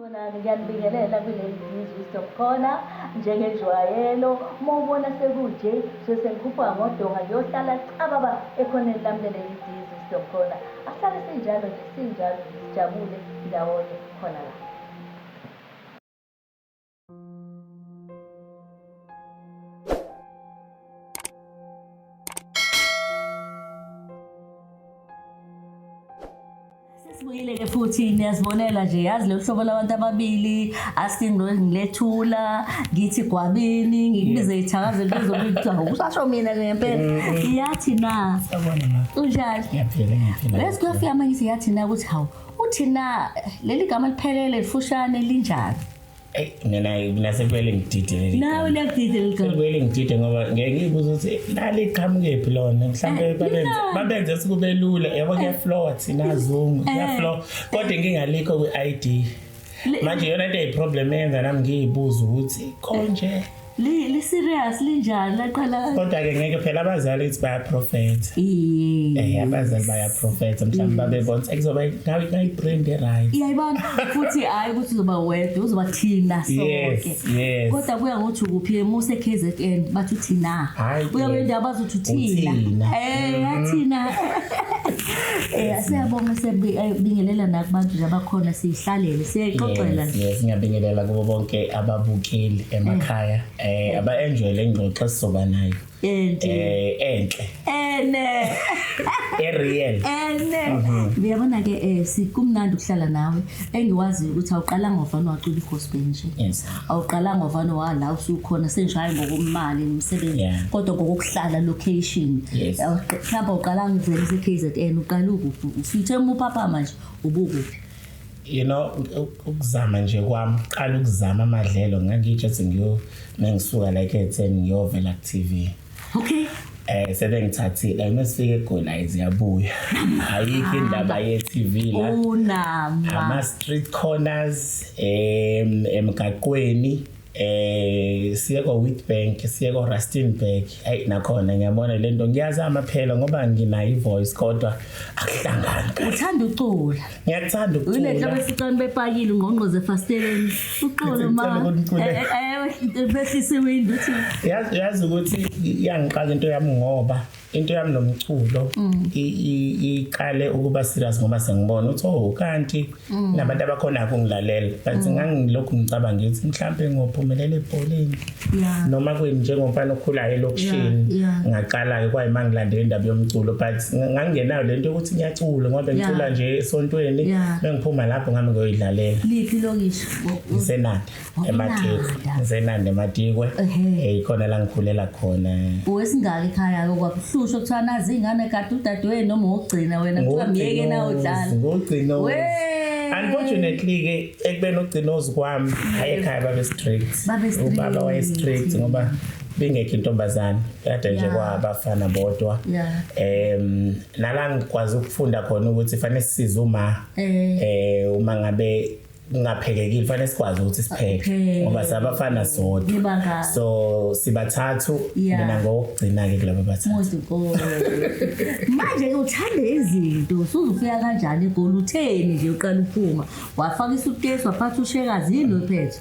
Sanibonani, ngiyanibingelela kule Wisdom Corner njengenjwayelo. Uma ubona sekunje, suke sengikhuphuka ngodonga ngiyohlala cababa ekhoneni lami lele Wisdom Corner. Asihlale sinjalo nje, sinjalo nje, sijabule ndawonye khona la. Sesibuyile-ke futhi niyazibonela nje, yazi lolu hlobo labantu ababili asingilethula ngithi gwabini ngikubize ithakazelo kuzobe kuthiwa usasho mina ngempela. Yathi na Sawubona ma. Unjani? Ngiyaphila, ngiyaphila. Let's kuyofika manje ngithi yathi na ukuthi hawu uthi na leli gama liphelele lifushane linjani? Ey mina sekuvele ngidide leli. Nawe liyakudide leli gama. Sekuvele ngidide ngoba ngeke ngibuze ukuthi naliqhamukephi lona mhlambe babenze sikube lula yabo kuyaflow thina zungu kuyaflow kodwa inkinga alikho kwi-ID. Manje yona into eyiproblem eyenza nami ngiyibuza ukuthi konje Li serious linjani laqala? Kodwa ke ngeke phela abazali ithi bayaprofetha. Abazali bayaprofetha mhlawumbe babebona ukuthi kuzoba nayi brand e-right. Iyayibona futhi hayi ukuthi uzoba wedwa uzoba thina sonke. Yes. Kodwa kuya ngokuthi ukuphi emuse KZN bathi uthina. Kuya kwendawo bathi uthina. Yathina. Siyabonga, siyabingelela nakubantu nje abakhona, sihlalele siyayixoxela. Yes, ngiyabingelela kubo bonke ababukeli emakhaya aba-enjoy le ngxoxo esizoba nayo. Enhle. Ene. E-real. Ene. Uyabona ke sikumnandi ukuhlala nawe. Engiwaziyo ukuthi awuqalanga ngofana wacula igospel nje. Yes. Awuqalanga ngofana wala usukhona sengishaye ngokomali nomsebenzi kodwa ngokuhlala location. Mhlawumbe awuqalanga uvele use-KZN, uqala ukuphi? Ufithe umuphaphama nje ubukuphi? You know, ukuzama nje kwami, qala ukuzama amadlelo ngangitsho ukuthi ngiyo mengisuka la eKZN ngiyovela ku TV. Okay. Sebengithathile mesifike eGoli ziyabuya. Ayikho indaba ye TV la. Unama. Ama street corners emgaqweni siye ko Witbank, siye ko Rustenburg. Hey nakhona ngiyabona lento ngiyazama phela ngoba nginayo ivoice kodwa akuhlangani kahle. Uthanda ucula. Ngiyathanda ukucula. Ulenhlobo esicane bepakile ungqongqoze efasiteleni. Uxolo ma. Behlise iwindi uthi. Yazi ukuthi iyangixaka into yami ngoba into yami nomculo iqale ukuba serious ngoba sengibona ukuthi oh kanti nabantu abakhona ukungilalela but ngangilokhu ngicabanga ngithi mhlambe ngophumelela ebholeni noma kweni njengomfana okhulayo elokishini ngaqala ke kwayima ngilandela indaba yomculo but ngangingenayo lento ukuthi ngiyacula ngoba ngicula nje esontweni bengiphuma lapho ngami ngiyoyidlalela. Liphi lokishi? Ngisenanda eMatikwe. Ngisenanda eMatikwe. Ikhona la ngikhulela khona. Owesingaka ekhaya ke kwabuhlushwa kuthiwa nazi ingane kade udadewenu noma wokugcina wena kuthiwa myeke na udlala. Ngogcino. Unfortunately ke ekubeni ugcinozi kwami hayi ekhaya babe strict. Ubaba waye strict ngoba bingekho intombazane kade nje kwabafana bodwa. Nala ngikwazi ukufunda khona ukuthi fanele sisize uma uma ngabe kungaphekekile fanele sikwazi ukuthi sipheke ngoba sabafana sodwa. So sibathathu mina ngokugcina ke kulabo bathathu. Manje ke uthande izinto usuzufika kanjani eGoli utheni nje uqala uphuma wafaka isuitcase waphatha ushekazi yini oyiphethe?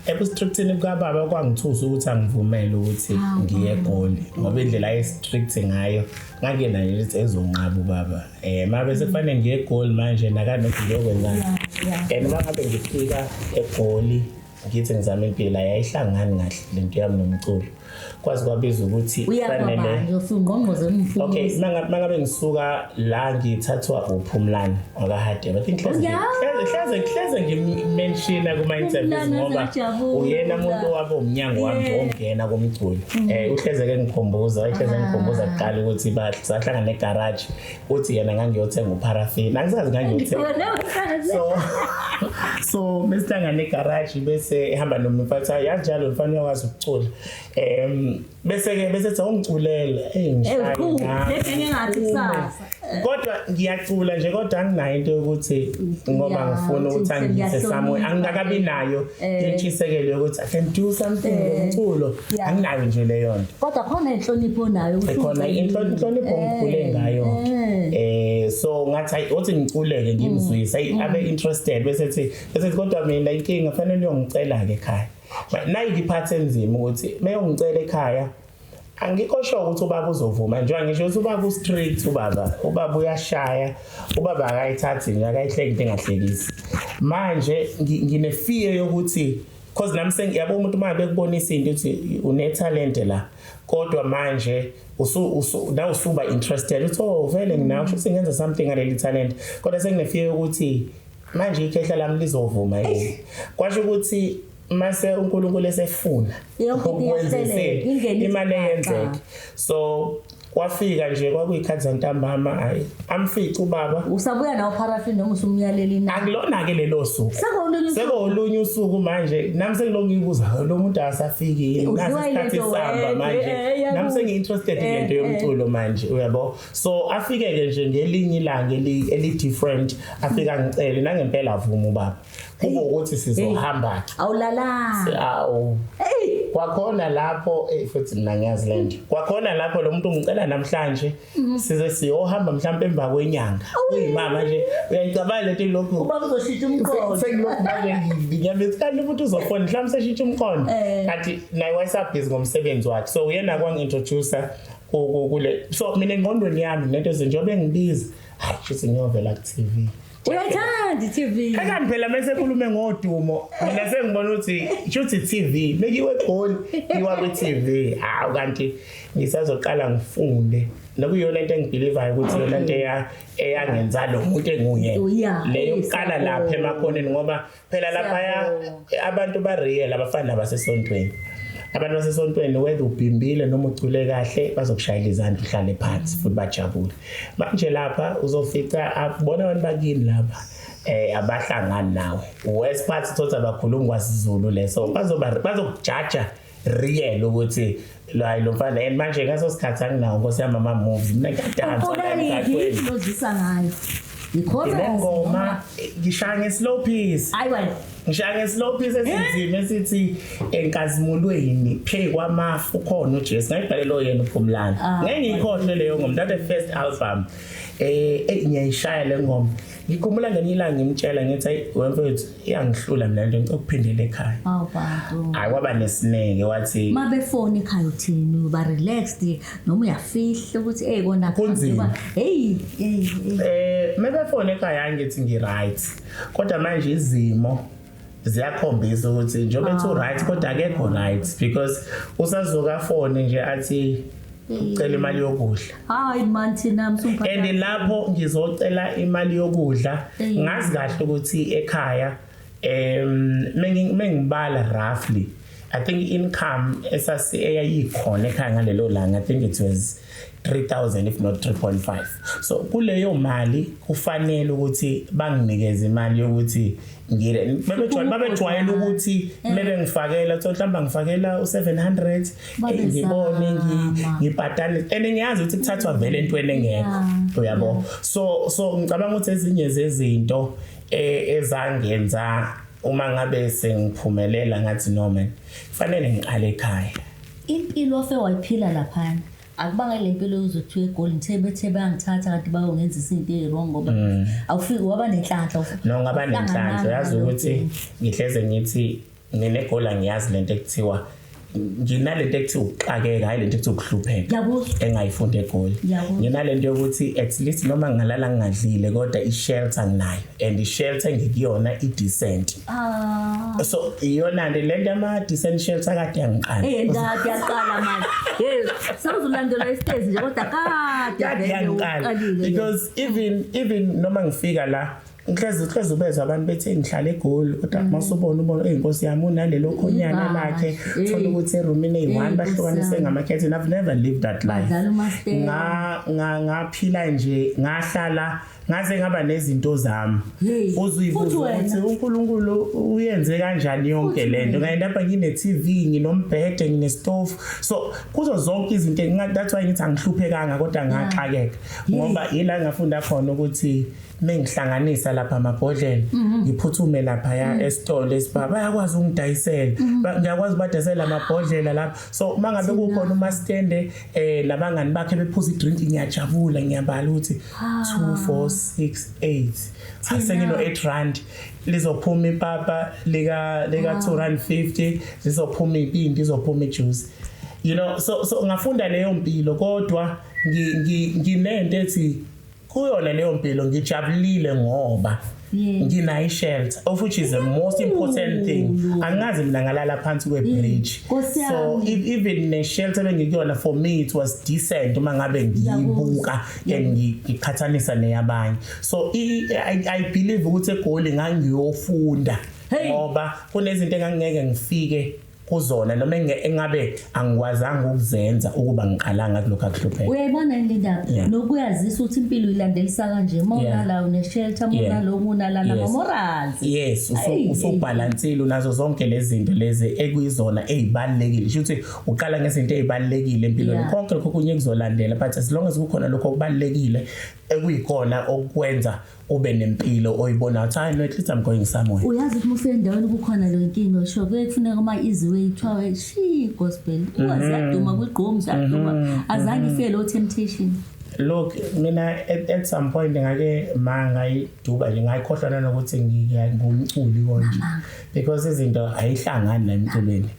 Ebustrictini kukababa kwangithusa ukuthi angivumele ukuthi ngiye eGoli ngoba indlela aye-strict ngayo ngangena nje ukuthi ezonqaba ubaba. Mabe sekufanele ngiye eGoli manje nakanothi ngiyokwenzani. And mangabe ngifika eGoli ngithi ngizama impilo ayihlangani kahle lento yami nomculo. Kwazi kwabiza ukuthi fanele Okay, mangabe ngisuka la ngithathwa uPhumlani wakaHadebe. I think hleze ngimentiona kuma interviews ngoba uyena umuntu owabo umnyango wami wongena komculo. Uhleze ke ngikhumbuza, uhleze ngikhumbuza kuqala ukuthi bahlangana egarage uthi yena ngangiyothenga uparafini. Angisazi ngangiyothenga. So mesihlangana egarage bese ehamba nomfana yazi njalo mfana uyakwazi ukucula. Bese ke bese ethi awungiculela. Hey ngishaya. Kodwa ngiyacula nje, kodwa anginayo into yokuthi ngoba ngifuna ukuthi angiyise somewhere, angikakabi nayo intshisekelo yokuthi I can do something ngomculo. Anginayo nje leyo nto. Kodwa khona inhlonipho nayo. Khona inhlonipho ngikhule ngayo. So ngathi hayi, uthi ngiculeke ngimzwise, ayi, abe interested, bese kodwa mina inkinga fanele uyongicela ke ekhaya. Nayi iphathi enzima ukuthi meyongicela ekhaya, angikho sure ukuthi ubaba uzovuma, njengoba ngisho ukuthi ubaba u-strict, ubaba uyashaya, ubaba akayithathi nje, akayihleki into engahlekisi. Manje ngine fear yokuthi, cause nami sengiyabo umuntu uma bekubonisa into ukuthi une-talent la, kodwa manje usu usu na usuba interested, uthi, "Oh, vele nginawo, kusho ukuthi ngenza something ngaleli talent," kodwa sengine-fear yokuthi manje ikhehla lami lizovuma yini. Kwasho ukuthi mase uNkulunkulu esefuna Yonke into ukwenza iyahleleka, izinto, ingene imali ithi eyenzeke. So kwafika nje, kwakuyikhathi zantambama, hayi, amfica ubaba. Usabuya nawo paraffin noma usumyalela na? Akulona ke lelo suku. Sekolunye usuku. Sekolunye usuku manje, nami sengilokhu ngibuza lo muntu akasafikile. Udliwa Nasi isikhathi yilento sihamba wena, manje. Nami sengi-interested ngento yomculo manje, uyabo. So afike-ke nje ngelinye ilanga eli-different, afike angicele, nangempela avuma ubaba, kube ukuthi sizohamba-ke. Awulalanga. Awu. Hey. Kwakhona lapho, futhi mina ngiyazi lento, kwakhona lapho lo muntu ngicela namhlanje, size siyohamba mhlawumbe emva kwenyanga. Kuyimama nje, uyayicabanga lento ilokhu Ubaba uzoshintsha umqondo. Sengilokhu manje ngiyamethi kanti umuntu uzofona mhlawumbe seshintsha umqondo, kanti naye wayesabhizi ngomsebenzi wakhe. So uyena kwangi-introducer kule. So mina engqondweni yami lento njengoba engibiza, hayi, shuthi ngiyovela ku-TV. Uyayithanda i-TV. Ekani phela mase ekhulume ngodumo, mina sengibona ukuthi shuthi TV mekiwe egoli, iwa ku-TV. Hawu, kanti ngisazoqala ngifunde, nokuyiyona into engibhilivayo ukuthi iyona into eyangenza lo muntu enguye, leyo kuqala lapha emakhoneni, ngoba phela laphaya abantu ba-real, abafana nabasesontweni. Abantu basesontweni, whether ubhimbile noma ucule kahle, bazokushayela izandla, uhlale phansi futhi bajabule. Manje lapha uzofica abona abantu bakini lapha abahlangani nawe. Worst part, thothi abakhulumi kwaSizulu leso, bazoba bazokujaja real ukuthi lo, hayi, lo mfana. And manje ngaso sikhathi anginawo, nkosi yami, ama moves, mina ngiyadansa la Ucula emgaqweni. yiphi lozisa ngayo? I-chorus? Ngoma ngishaya nge-slow piece. Hayi wena. Ngishaya nge-slow piece esinzima esithi "Enkazimulweni phe kwamafu khona uJesu", ngayibhalelo yena uPhumlani. Ngeke ngiyikhohlwe leyo ngoma, that the first album. Ngiyayishaya le ngoma. Ngikhumbula ngelinye ilanga ngimtshela ngithi, "Hayi wemfethu, iyangihlula mina lento, ngicela ukuphindela ekhaya." Awu bantu. Hayi, kwaba nesineke, wathi Mabefona ekhaya uthini? Uba relaxed noma uyafihla ukuthi hey kona? Kunzima. Hey hey hey. Mebefona ekhaya ngithi ngi-right, kodwa manje izimo ziyakhombisa ukuthi njengoba ethi right, kodwa akekho right, because usazoka fone nje athi ucela imali yokudla. Hayi man, thina msumphatha. And lapho ngizocela imali yokudla, ngazi kahle ukuthi ekhaya mengibala roughly, I think income esasi eyayikhona ekhaya ngalelo langa, I think it was 3000 if not 3.5. So kuleyo mali kufanele ukuthi banginikeze imali yokuthi ngile bebejwayele ukuthi mebe ngifakela, so mhlawumbe ngifakela u700, ngibone ngibhadale, and ngiyazi ukuthi kuthathwa vele entweni engekho, uyabo. So ngicabanga ukuthi ezinye zezinto ezangenza uma ngabe sengiphumelela ngathi, "No man, kufanele ngiqale ekhaya." Impilo ofe wayiphila laphana, akubanga le mpilo uzothiwa eGoli ngithe bethe bayangithatha kanti bayongenza izinto ezi-wrong, ngoba awufiki waba nenhlanhla. No, ngaba nenhlanhla, yazi ukuthi ngihleze ngithi mina eGoli angiyazi lento ekuthiwa, nginalento ekuthiwa ukuxakeka, hayi lento ekuthiwa ukuhlupheka engayifunda eGoli. Nginalento yokuthi at least noma ngingalala ngingadlile, kodwa i-shelter nginayo, and i-shelter engikuyona i-decent. So iyona nto lento ama-decent shelter kade yangiqala. Eh, kade yaqala manje. Hey, sewuzolandela isitezi nje, kodwa kade kade vele yangiqala uqalile. Because even noma ngifika la Ngihlezi hlezi ubezwa abantu bethi ngihlala eGoli, kodwa masubona ubona eyinkosi yami unalelo khonyana lakhe, thola ukuthi erumini eyi-1 bahlukanise ngamakhethini. I've never lived that life. Badlala umastera. Ngaphila nje, ngahlala ngaze ngaba nezinto zami. Hey, futhi Uzuyibuza wena. ukuthi uNkulunkulu uyenze kanjani yonke Futhi lento. wena. Ngaye lapha ngine TV, nginombhede, ngine-stove, so kuzo zonke izinto that's why ngithi angihluphekanga, kodwa ngaxakeka, ngoba ila ngafunda khona ukuthi mengihlanganisa lapha amabhodlela, ngiphuthume lapha ya esitolo esiba bayakwazi ukungidayisela. Ngiyakwazi ukubadayisela amabhodlela lapha. So mangabe kukhona umastende nabangani bakhe bephuza i-drink, ngiyajabula, ngiyabala ukuthi 2 4 6 8, asengino 8 rand, lizophuma ipapa lika 2 rand 50, lizophuma impindi, izophuma ijuice. So ngafunda leyo mpilo, kodwa nginento ethi kuyona leyo mpilo ngijabulile ngoba nginayo i-shelter, of which is the most important thing. Angazi mina ngalala phansi kwe-bridge. Nkosi So yami. Even ne-shelter bengikuyona, for me it was decent uma ngabe ngiyibuka and ngiqhathanisa neyabanye. So I believe ukuthi eGoli ngangiyofunda, ngoba kunezinto engangeke ngifike kuzona noma engabe angikwazanga ukuzenza ukuba ngiqalanga kulokhu akuhlupheka. Uyayibona le ndaba nokuyazisa ukuthi impilo ilandelisa kanje, uma unala une-shelter, uma unaloku unalana, ama-morals. Yes, Ayi, usubhalansile, unazo zonke lezi zinto lezi ekuyizona ezibalulekile. Sho ukuthi uqala ngezinto ezibalulekile empilweni, konke lokho kunye kuzolandela, but as long as kukhona lokho okubalulekile ekuyikona okwenza ube nempilo oyibonayo ukuthi hayi no, at least I'm going somewhere. Uyazi ukuthi uma ufika endaweni kukhona le nkinga osho, kuye kufuneka uma easy way kuthiwa shi gospel ziyaduma kwigqomu, ziyaduma, azange ifike lo temptation? Look, mina at some point ngake ma ngayiduba nje, ngayikhohlwa nanokuthi ngumculi konje, because izinto ayihlangani nemculweni.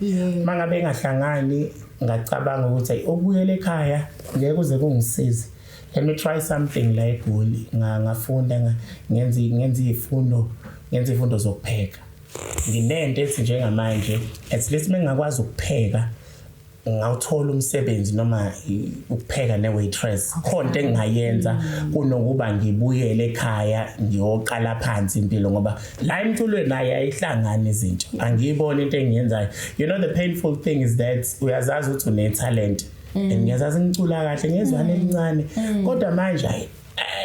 Mangabe engahlangani, ngacabanga ukuthi ayi, ukubuyela ekhaya ngeke kuze kungisize, let me try something la eGoli. Ngafunda, ngenza izifundo zokupheka. Nginento ethi njengamanje at least mengingakwazi ukupheka, ngawuthola umsebenzi, noma ukupheka ne-waitress, khona into engingayenza kunokuba ngibuyele ekhaya ngiyoqala phansi impilo, ngoba la emculweni naye ayihlangani izinto, angiyiboni into engiyenzayo. The painful thing is that uyazazi ukuthi une-talent and ngiyazazi ngicula kahle ngezwane elincane, kodwa manje hayi,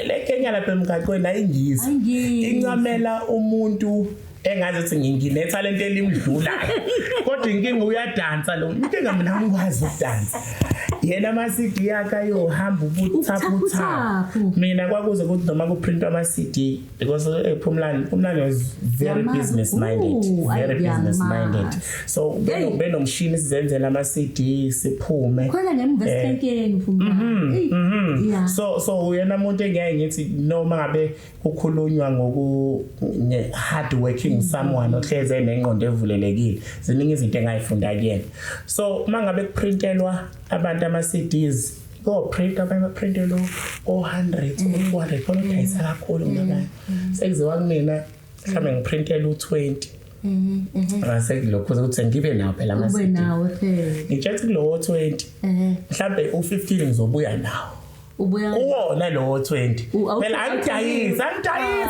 le Kenya lapha emgaqweni ayingizwa. Ayingizwa. Incamela umuntu engazi ukuthi nginethalente elimdlulayo, kodwa inkinga uyadansa lo. Inkinga mina angikwazi ukudansa. Yena ama-CD yakhe ayohamba ubuthaphuthaphu. Ubuthaphuthaphu. Mina kwakuze ukuthi noma kuprintwa ama-CD, because Phumlani, Phumlani was very Ngiyamazi. business minded, Ooh, very ayi, business minded. ngiyamazi. So benomshini sizenzela ama-CD siphume. Khona ngemuva esikhekeni, Phumlani. Yeah. So uyena umuntu engiyaye ngithi noma ngabe kukhulunywa ngoku hard working, someone ohleze enengqondo evulelekile, ziningi izinto engayifunda kuyena. So mangabe kuprintelwa abantu ama CDs, ko print abanye baprintelo o 100, o 200, khona udayisa kakhulu kunabanye, sekuziwa kumina mhlawumbe ngiprintela u20, ngase kulokho ukuthi ngibe nawo phela ama Ube CD. nawe phela. Ngitshe kulowo 20, mhlambe u15 ngizobuya nawo. Ubuya Kuwona lowo 20. Phela angidayisi, angidayisi.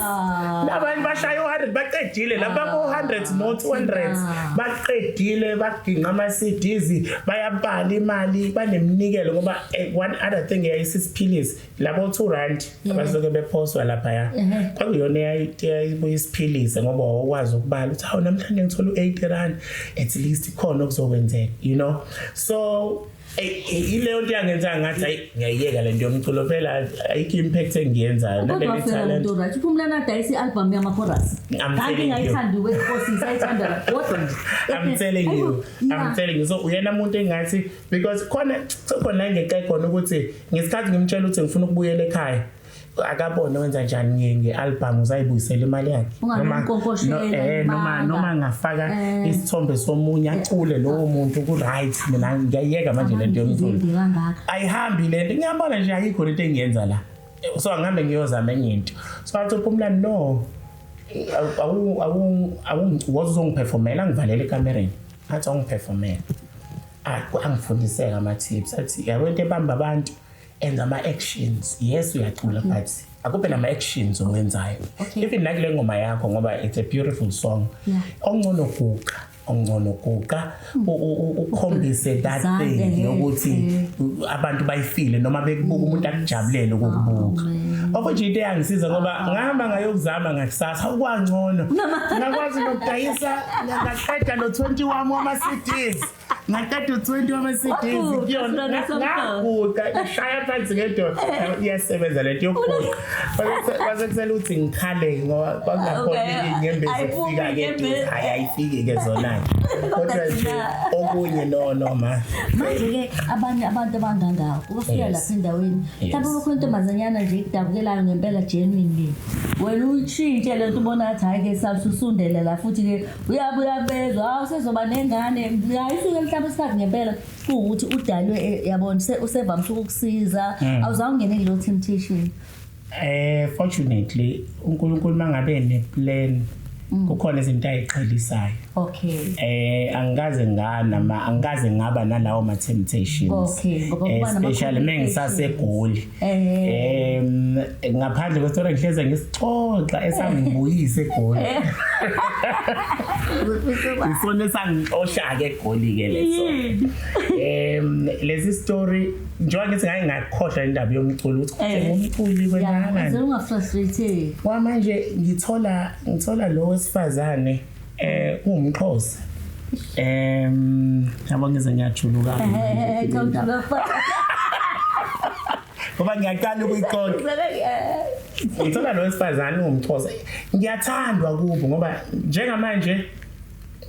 Labantu bashaya u100 baqedile lapha ko 100 no 200, baqedile, baginqa ama CDs, bayabala imali, baneminikelo, ngoba one other thing yayisisiphilisi labo 2 rand abasuke bephoswa lapha ya, kwakuyona eyayibuye isiphilise, ngoba wawukwazi ukubala ukuthi hawu, namhlanje ngithola u80 rand, at least khona okuzokwenzeka. So ileyo nto yangenza ngathi hayi, ngiyayiyeka le nto yomculo phela, ayikho impact engiyenzayo Kodwa naleli wafika talent. umuntu right, uPhumlani adayisa i-album yama-chorus. I'm Kanti telling you. ngayithandi wenkosi, ngisayithanda kodwa nje. I'm telling you, I'm telling you. So uyena umuntu engathi because khona khona ngexe khona ukuthi ngesikhathi ngimtshela ukuthi ngifuna ukubuyela ekhaya, akabone wenza njani nge-album, uzayibuyisela imali yakhe. Unganomnkonkoshela, Noma ibanga. noma ngafaka isithombe somunye acule lowo muntu ku right, mina ngiyayiyeka manje lento yomculo. Imbi kangaka. Ayihambi lento, ngiyabona nje ayikho lento engiyenza la, so angihambe ngiyozama enye into. So athi uPhumlani, no, awu awu awu wozongiperformela, ngivalele ekamereni, athi awungiperformela, angifundiseke ama-tips, athi yabo into ebamba abantu Enza ama-actions. Yes, uyacula, but akube nama-actions owenzayo. Even nakule ngoma yakho, ngoba it's a beautiful song. Ongcono guqa, ongcono guqa, ukhombise that Izandla, thing yokuthi abantu bayifile noma bekubuka umuntu akujabulele ukukubuka. Okunje into eyangisiza, ngoba ngihamba ngayokuzama ngakusasa, okwangcono ngakwazi nokudayisa, ngaqeda no 20 wami wama-CDs, ngaqeda u-20 wama-CDs. Waguqa, Kuyona. silwane somkhosi. Ngaguqa, ngishaya phansi ngedolo. Iyasebenza lento yokuguqa. Kwase kusele ukuthi ngikhale ngoba kwakungakhona iy'nyembezi Ayiphumi ukufika-ke eduze. iy'nyembezi. Hhayi, ayifiki-ke zona-ke, kodwa nje okunye, no no ma. Manje-ke abanye abantu abangangawo ukufika lapha endaweni, mhlawumbe kukhona intombazanyana nje ikudabukelayo ngempela, genuinely, wena uyitshintshe lento, ubona ngathi hhayi-ke sasusundele la, futhi-ke uyabuya bezwa, hawu, sezoba nengane. Hayi, isuke mhlawumbe isikhathi ngempela kuwukuthi udalwe, yabona, usevamise ukukusiza. Awuzange ungene kuleyo temptation? Fortunately, uNkulunkulu mangabe ne-plan, kukhona izinto ayiqhelisayo. Angikaze ngana angikaze ngaba nalawo ma temptations. Okay, ngoba kuba nama Especially mengisasegoli. Ngaphandle kwe-story ngihleze ngisixoxa esangibuyisa eGoli. Isona esangixosha ke eGoli ke leso. Lesi story, njengoba ngithi ngake ngakhohlwa indaba yomculo ukuthi ngumculi, kwenzakalani. Unga-frustrate. Kwamanje ngithola lo wesifazane uwumxhosa. Yabo, ngize ngiyajuluka. Cha, ujuluka. Ngoba ngiyaqala ukuyixoxa. Ngithola lo wesifazane uwumxhosa. Ngiyathandwa kubo ngoba njengamanje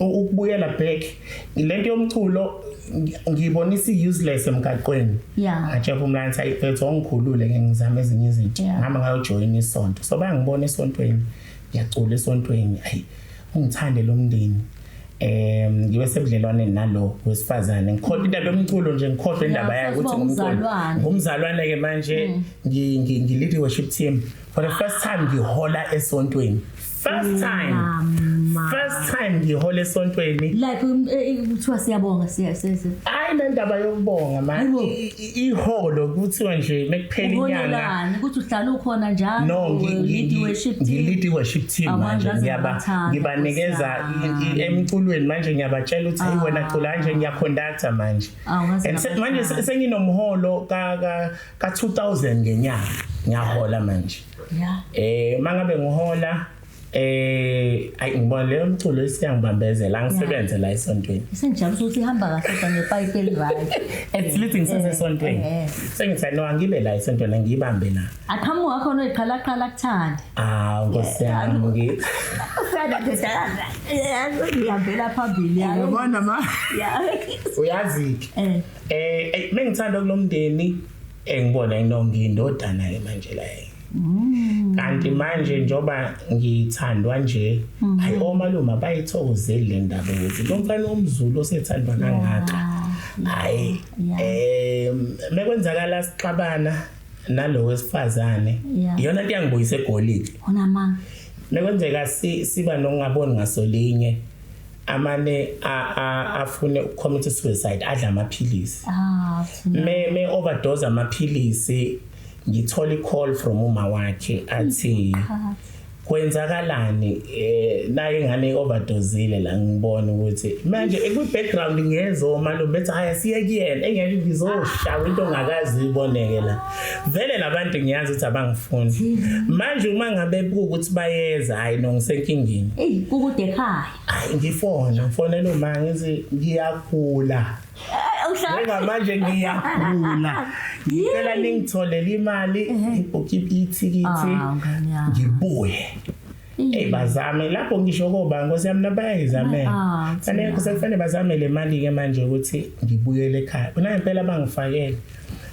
ukubuyela back lento yomculo ngiyibonisa i-useless emgaqweni. Ngatshela umlanzi, ayi mfethu, ongikhulule ke ngizame ezinye izinto. Ngihamba ngayojoyina isonto, so bayangibona esontweni, ngiyacula esontweni. Ayi, ungithande lo mndeni. Ngibe sebudlelwaneni nalo wesifazane, ngikhohlwa indaba yomculo nje, ngikhohlwa indaba Yeah, yayo ukuthi sesiba ngumculo. umzalwane. Ngumzalwane ke manje, ngi-lead worship team for the first time, ngihola esontweni, first time. Mama. First time ngihola esontweni. Like kuthiwa siyabonga, siya siya. Hayi, nendaba yokubonga ma. Hayibo. Iholo kuthiwa nje mekuphela inyanga. Uholelani ukuthi uhlala ukhona njalo? No, lead worship team. ngi-lead worship team. Abantu Manje baze ngiyaba babathanda, ngibanikeza Nkosi yami. emculweni manje, ngiyabatshela ukuthi hey, wena cula kanje, ngiya-conductor manje. Ah, ngaze And manje ngabathanda. senginomholo ka 2000 ngenyanga, ngiyahola manje. Mangabe ngihola, ayi, ngibona leyo mculo isiyangibambezela, angisebenze la esontweni. Sengijabulisa ukuthi ihamba kahle kodwa ngepayipi eli-right. At least ngisesesontweni. Sengithi no, angibe la esontweni, angiyibambe la. Aqhamuka khona oyiqhalaqhala kuthanda. Ah, nkosi yami, Ngihambela phambili, ya. Uyabona ma, uyazi ke, mengithanda kulomndeni, engibona no ngiyindodana ke manje la. Kanti manje njoba ngithandwa nje, hayi, omalume bayithokozeli le ndaba ukuthi lo mfana womZulu osethandwa kangaka. Hayi, mekwenzakala sixabana nalo wesifazane, iyona nto yangibuyisa eGoli. Khona ma. Mekwenzeka siba nokungaboni ngasolinye, amane afune uku-commit suicide, adla amaphilisi. Ah, thina. Me overdose amaphilisi, ngithola i-call from uma wakhe athi kwenzakalani, naye ingane overdosile la. Ngibona ukuthi manje ku background ngiyezwa omalume bethi hayi, siye kuyena, engeke ngizoshawa into ongakazi iboneke la. Vele labantu ngiyazi ukuthi abangifuni manje, uma ngabe ukuthi bayeza, hayi no, ngisenkingeni. Eyi, kukude ekhaya. Hayi, ngifona ngifonela uma ngithi ngiyagula. Uhlala Njengamanje ngiyagula, ngicela ningitholele imali, ngibhukhe ithikithi, Ah, ngane yami. ngibuye. Hey, bazame lapho, ngisho koba nkosi yami nabayizamela. Ah, Fanele kusefanele bazame le mali ke manje ukuthi ngibuyele ekhaya. Kuna impela bangifakele.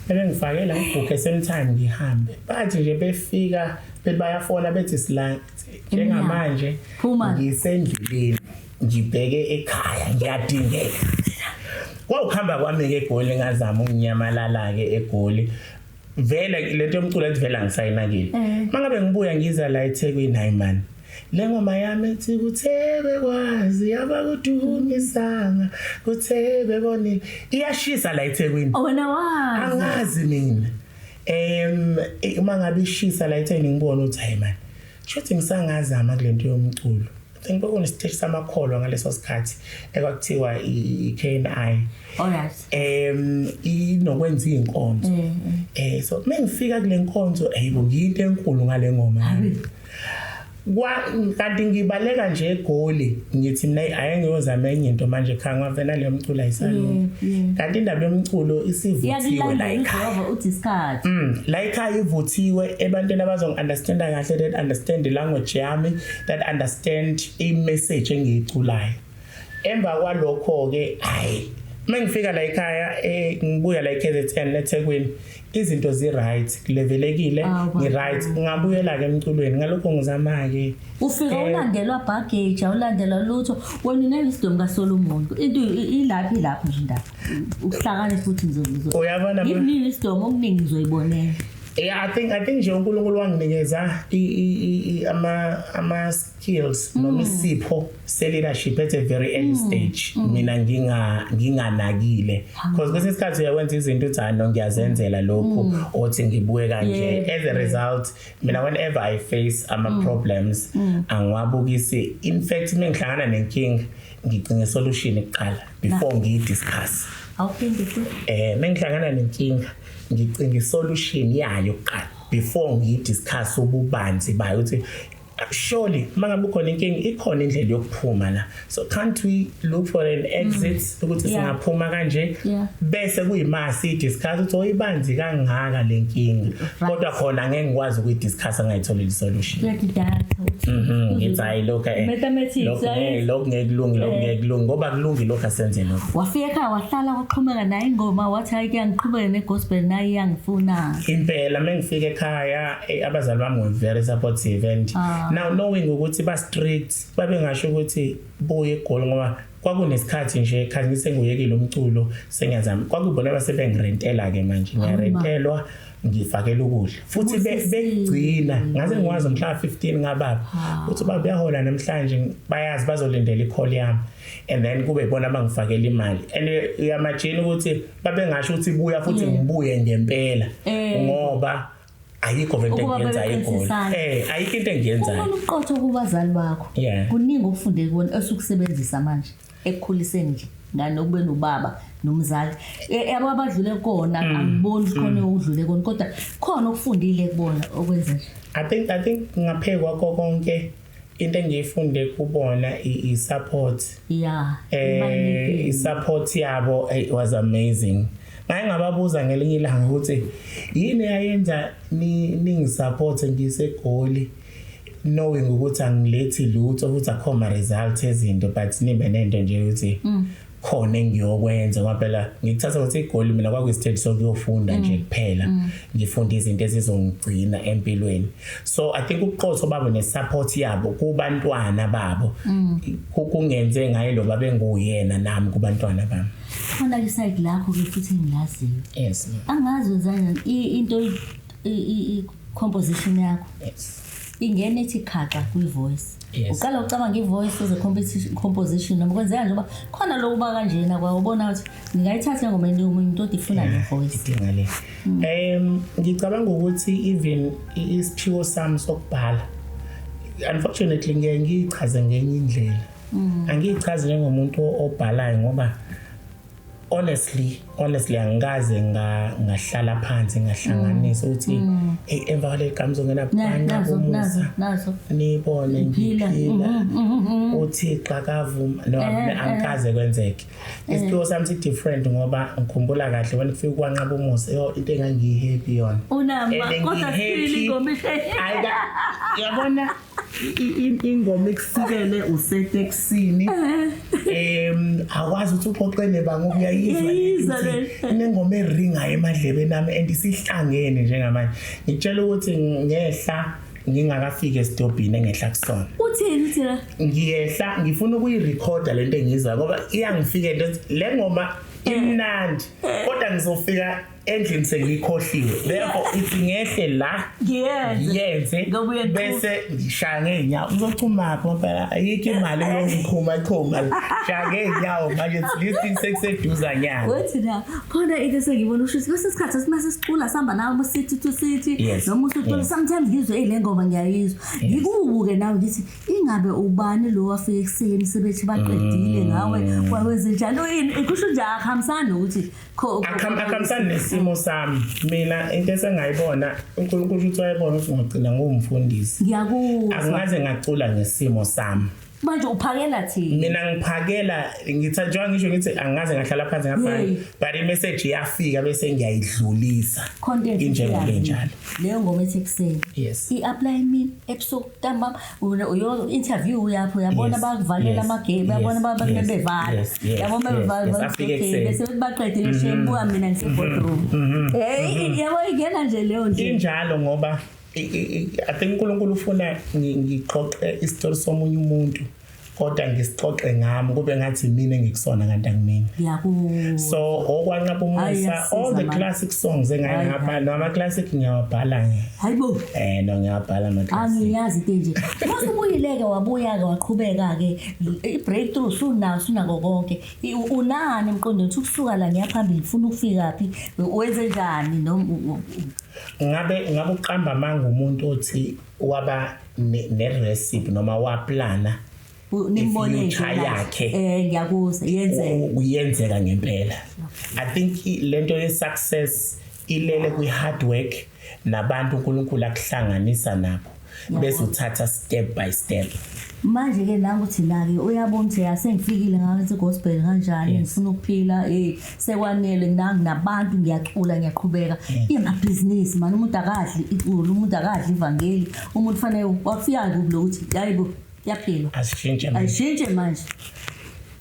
Bebengifakela, ngibhukhe same time, ngihambe. Bathi nje befika bethi bayafona, bethi sila njengamanje Phuma. ngisendleleni ngibheke ekhaya, ngiyadingeka. Kwawukuhamba kwami ke eGoli, ngazama ukunyamalala ke eGoli. Vele lento yomculo ethi vele angisayinakile. Mangabe ngibuya ngiza la eThekwini, hayi man. Le ngoma yami ethi kuthe bekwazi abakudumisanga, kuthe bebonile, iyashisa la eThekwini. Wena wazi. Angazi mina. Uma ngabe ishisa la etheni, ngibona ukuthi hayi man, shuthi ngisangazama kulento yomculo. I think bekunesiteshi samakholwa ngaleso sikhathi ekwakuthiwa i-KNI. Inokwenza inkonzo. So mengifika kule nkonzo, ayibo, ngiyinto enkulu ngale ngoma yami. Kwa kanti ngibaleka nje eGoli, ngithi mina aye ngiyozama enye into manje ekhaya, ngoba nale mculo ayisalungi. Kanti indaba yomculo isivuthiwe la Iyakulandela ekhaya. ivova uthi isikhathi. La ekhaya ivuthiwe ebantwini abazongi-understanda kahle, that understand the language yami, that understand i-message engiyiculayo. Emva kwalokho-ke, hayi, uma ngifika la ekhaya, ngibuya la e-KZN, eThekwini, izinto zi-right, kulevelekile. Ah, Ngi-right, ngabuyela-ke emculweni, ngalokho ngizama-ke. Ufika ulandelwa baggage, awulandelwa lutho. Wena une-wisdom kaSolomon. Into ilaphi, ilapho nje indaba. Ukuhlakani futhi ngizo. Uyabona Give wisdom, okuningi ngizoyibonela. Yeah, I think nje uNkulunkulu wanginikeza ama skills noma isipho se leadership at a very early stage, mina nginganakile, because kwesinye isikhathi uyakwenza izinto uthi, "Ah no, ngiyazenzela lokhu," othi ngibuye kanje. As a result, mina whenever I face ama problems, angiwabukisi. In fact, mengihlangana nenkinga, ngicinga solution kuqala before ngiyi-discuss. Awuphinde futhi. Mengihlangana nenkinga, ngicinga isolution yayo kuqala before ngiyidiscuss ububanzi bayo, ukuthi surely mangabe ukhona inkinga, ikhona indlela yokuphuma la, so can't we look for an exit ukuthi singaphuma kanje? Bese kuyimasi idiscuss ukuthi oyibanzi kangaka lenkinga, kodwa khona ngeke ngikwazi ukuyidiscuss ngayithola isolution. Uyadidata. Ngithi hayi, lokho Mathematics, lokho right? ngeke, lokhu ngeke kulungi, lokhu ngeke kulungi, ngoba kulungi lokhu, asenze lokho. Wafika ekhaya, wahlala, waqhubeka naye ingoma, wathi hayi, kuyangiqhubeka ne-gospel, naye iyangifuna. Impela, mengifika ekhaya, abazali bami were very supportive and now knowing ukuthi ba strict, babengasho ukuthi buye eGoli, ngoba kwakunesikhathi nje khathi ngisenguyekile umculo, sengiyazama, kwakubona basebengirentela ke manje, ngiyarentelwa, ngifakela ukudla futhi bekugcina ngaze ngikwazi umhla 15 ngababa uthi baba uyahola namhlanje, bayazi bazolindela i-call yami, and then kube ibona abangifakela imali. And uyamagine ukuthi babengasho ukuthi buya futhi ngibuye ngempela, ngoba ayikho vele into Ukuba engiyenzayo eGoli. bebeqinisana. Ayikho into engiyenzayo. Ubona uqotho kubazali bakho. Kuningi okufunde kubona osukusebenzisa manje ekukhuliseni nje ngane, okube nobaba nomzali. Yabo, abadlule kona, angiboni ukuthi khona okudlule kona, kodwa khona okufundile kubona okwenza nje. I think ngaphezu kwakho konke, into engiyifunde kubona i-support. Ibalulekile. I-support yabo was amazing. Ngaye ngababuza ngelinye ilanga ukuthi yini eyayenza ningisupport ngiseGoli, knowing ukuthi angilethi lutho ukuthi akho ma results ezinto, but nibe nento nje ukuthi khona engiyokwenza, ngoba phela ngikuthatha ukuthi iGoli mina kwakuyisiteji sokuyofunda nje kuphela, ngifunda izinto ezizongigcina empilweni. So I think ubuqotho babo nesupport yabo kubantwana babo kungenze ngaye lo babenguyena nami kubantwana bami. Khona ke side lakho ke futhi engilaziyo. Yes, ma'am. Angazi wenzani into i composition yakho. Ingena ithi khaxa kwi-voice. Uqala ucabanga i-voice uze composition, noma kwenzeka njengoba khona lokuba kanjena kwawubona ukuthi ngingayithatha le ngoma omunye umuntu othi ifuna le voice? Idinga le. Ngicabanga ukuthi even isiphiwo sami sokubhala, unfortunately ngeke ngiyichaze ngenye indlela. Angiyichazi njengomuntu obhalayo, ngoba honestly angikaze ngahlala phansi ngahlanganisa ukuthi hey, emva kwaleli gama uzongena nazo nazo umusa nazo nibone Ngiphila. ngiphila, uThixo akavuma no. Angikaze kwenzeke. Isiphiwo sami si different, ngoba ngikhumbula kahle when kufika kwanqaba umusa, yo, into engangiyi-happy yona. Unama And kodwa ngi-happy. sifile ingoma. Yabona, ingoma ekufikele usetekisini, awazi ukuthi uxoxe nebanga, uyayizwa. Uyayizwa le. Inengoma eringayo emadlebeni ami and isihlangene njengamanje. Ngitshela ukuthi ngehla ngingakafiki esitobhini engehla kusona. Uthini uthina? Ngiyehla, ngifuna ukuyirekhoda lento engiyizwa, ngoba iyangifikela le ngoma, imnandi, kodwa ngizofika. Endlini sengiyikhohliwe, therefore ithi ngehle la, Ngiyenze. ngiyenze, Ngoba uyaqhuma. bese ngishaya ngey'nyawo. Ngizochumaphi ngoba phela ayikho imali yokuchuma chuma, shaya ngey'nyawo manje, at least sekuseduzanyana. Wethi na khona into esengibona, usho ukuthi kwesinye isikhathi asimase sicula sihamba nawe city to city, noma usucula, sometimes ngizwe, "Hey, le ngoma ngiyayizwa." Ngikubuke nawe ngithi, ingabe ubani lo wafika ekuseni sebethi baqedile ngawe, kwakwenze njalo yini? Kusho nje akuhambisani nokuthi Akuhambisani nesimo sami. Mina into esengayibona, uNkulunkulu uthi wayebona ukuthi ngigcina ngumfundisi. Ngiyakuzwa. Angaze ngacula ngesimo sami. Manje uphakela thina. Mina ngiphakela, ngithi njengoba ngisho ngithi angaze ngahlala phansi ngabhala, but i-message iyafika bese ngiyayidlulisa. Content. Injengoba injalo. Leyo ngoma ethi ekuseni, i-apply mina ebusuku, ntambama uyo interview uyapho, uyabona, bakuvalela amagame, uyabona, bevala, yabona, bevala. Afike ekuseni. Bese baqedile, shame, buka mina ngise-boardroom. Hey, yabo, ingena nje leyo nje. Injalo, ngoba I think uNkulunkulu ufuna ngixoxe isitori somunye umuntu, kodwa ngisixoxe ngami kube ngathi mina engikusona kanti angimina. Ngiyakuzwa. So okwanqaba Hayi, umusa, iyasiza all the manje. classic songs engaye Hayi, ngabhala, noma classic ngiyawabhala nje. Hayibo. No, ngiyabhala ama classic. Angiyazi into nje. Masubuyile-ke, wabuya-ke, waqhubeka-ke, i-breakthrough sunawo, sunako konke. Unani emqondweni ukuthi ukusuka la ngiyaphambili, ngifuna ukufika phi, wenze njani, noma Ngabe uqamba amanga umuntu othi waba ne-recipe noma waplana Nimbone nje i-future la. yakhe. Ngiyakuzwa, yenzeka. Kuyenzeka ngempela. I think lento ye-success ilele kwi-hard work nabantu uNkulunkulu akuhlanganisa nabo, bese uthatha step by step. Manje-ke nangu thina-ke, uyabona ukuthi asengifikile ngathi gospel kanjani, ngifuna ukuphila, sekwanele nabantu, ngiyacula, ngiyaqhubeka, iyamabhizinisi mani, umuntu akadli iculo, umuntu akadli ivangeli, umuntu fanele wafika kuphi lokuthi hayibo, kuyaphilwa. Asishintshe manje. Ayishintshe manje.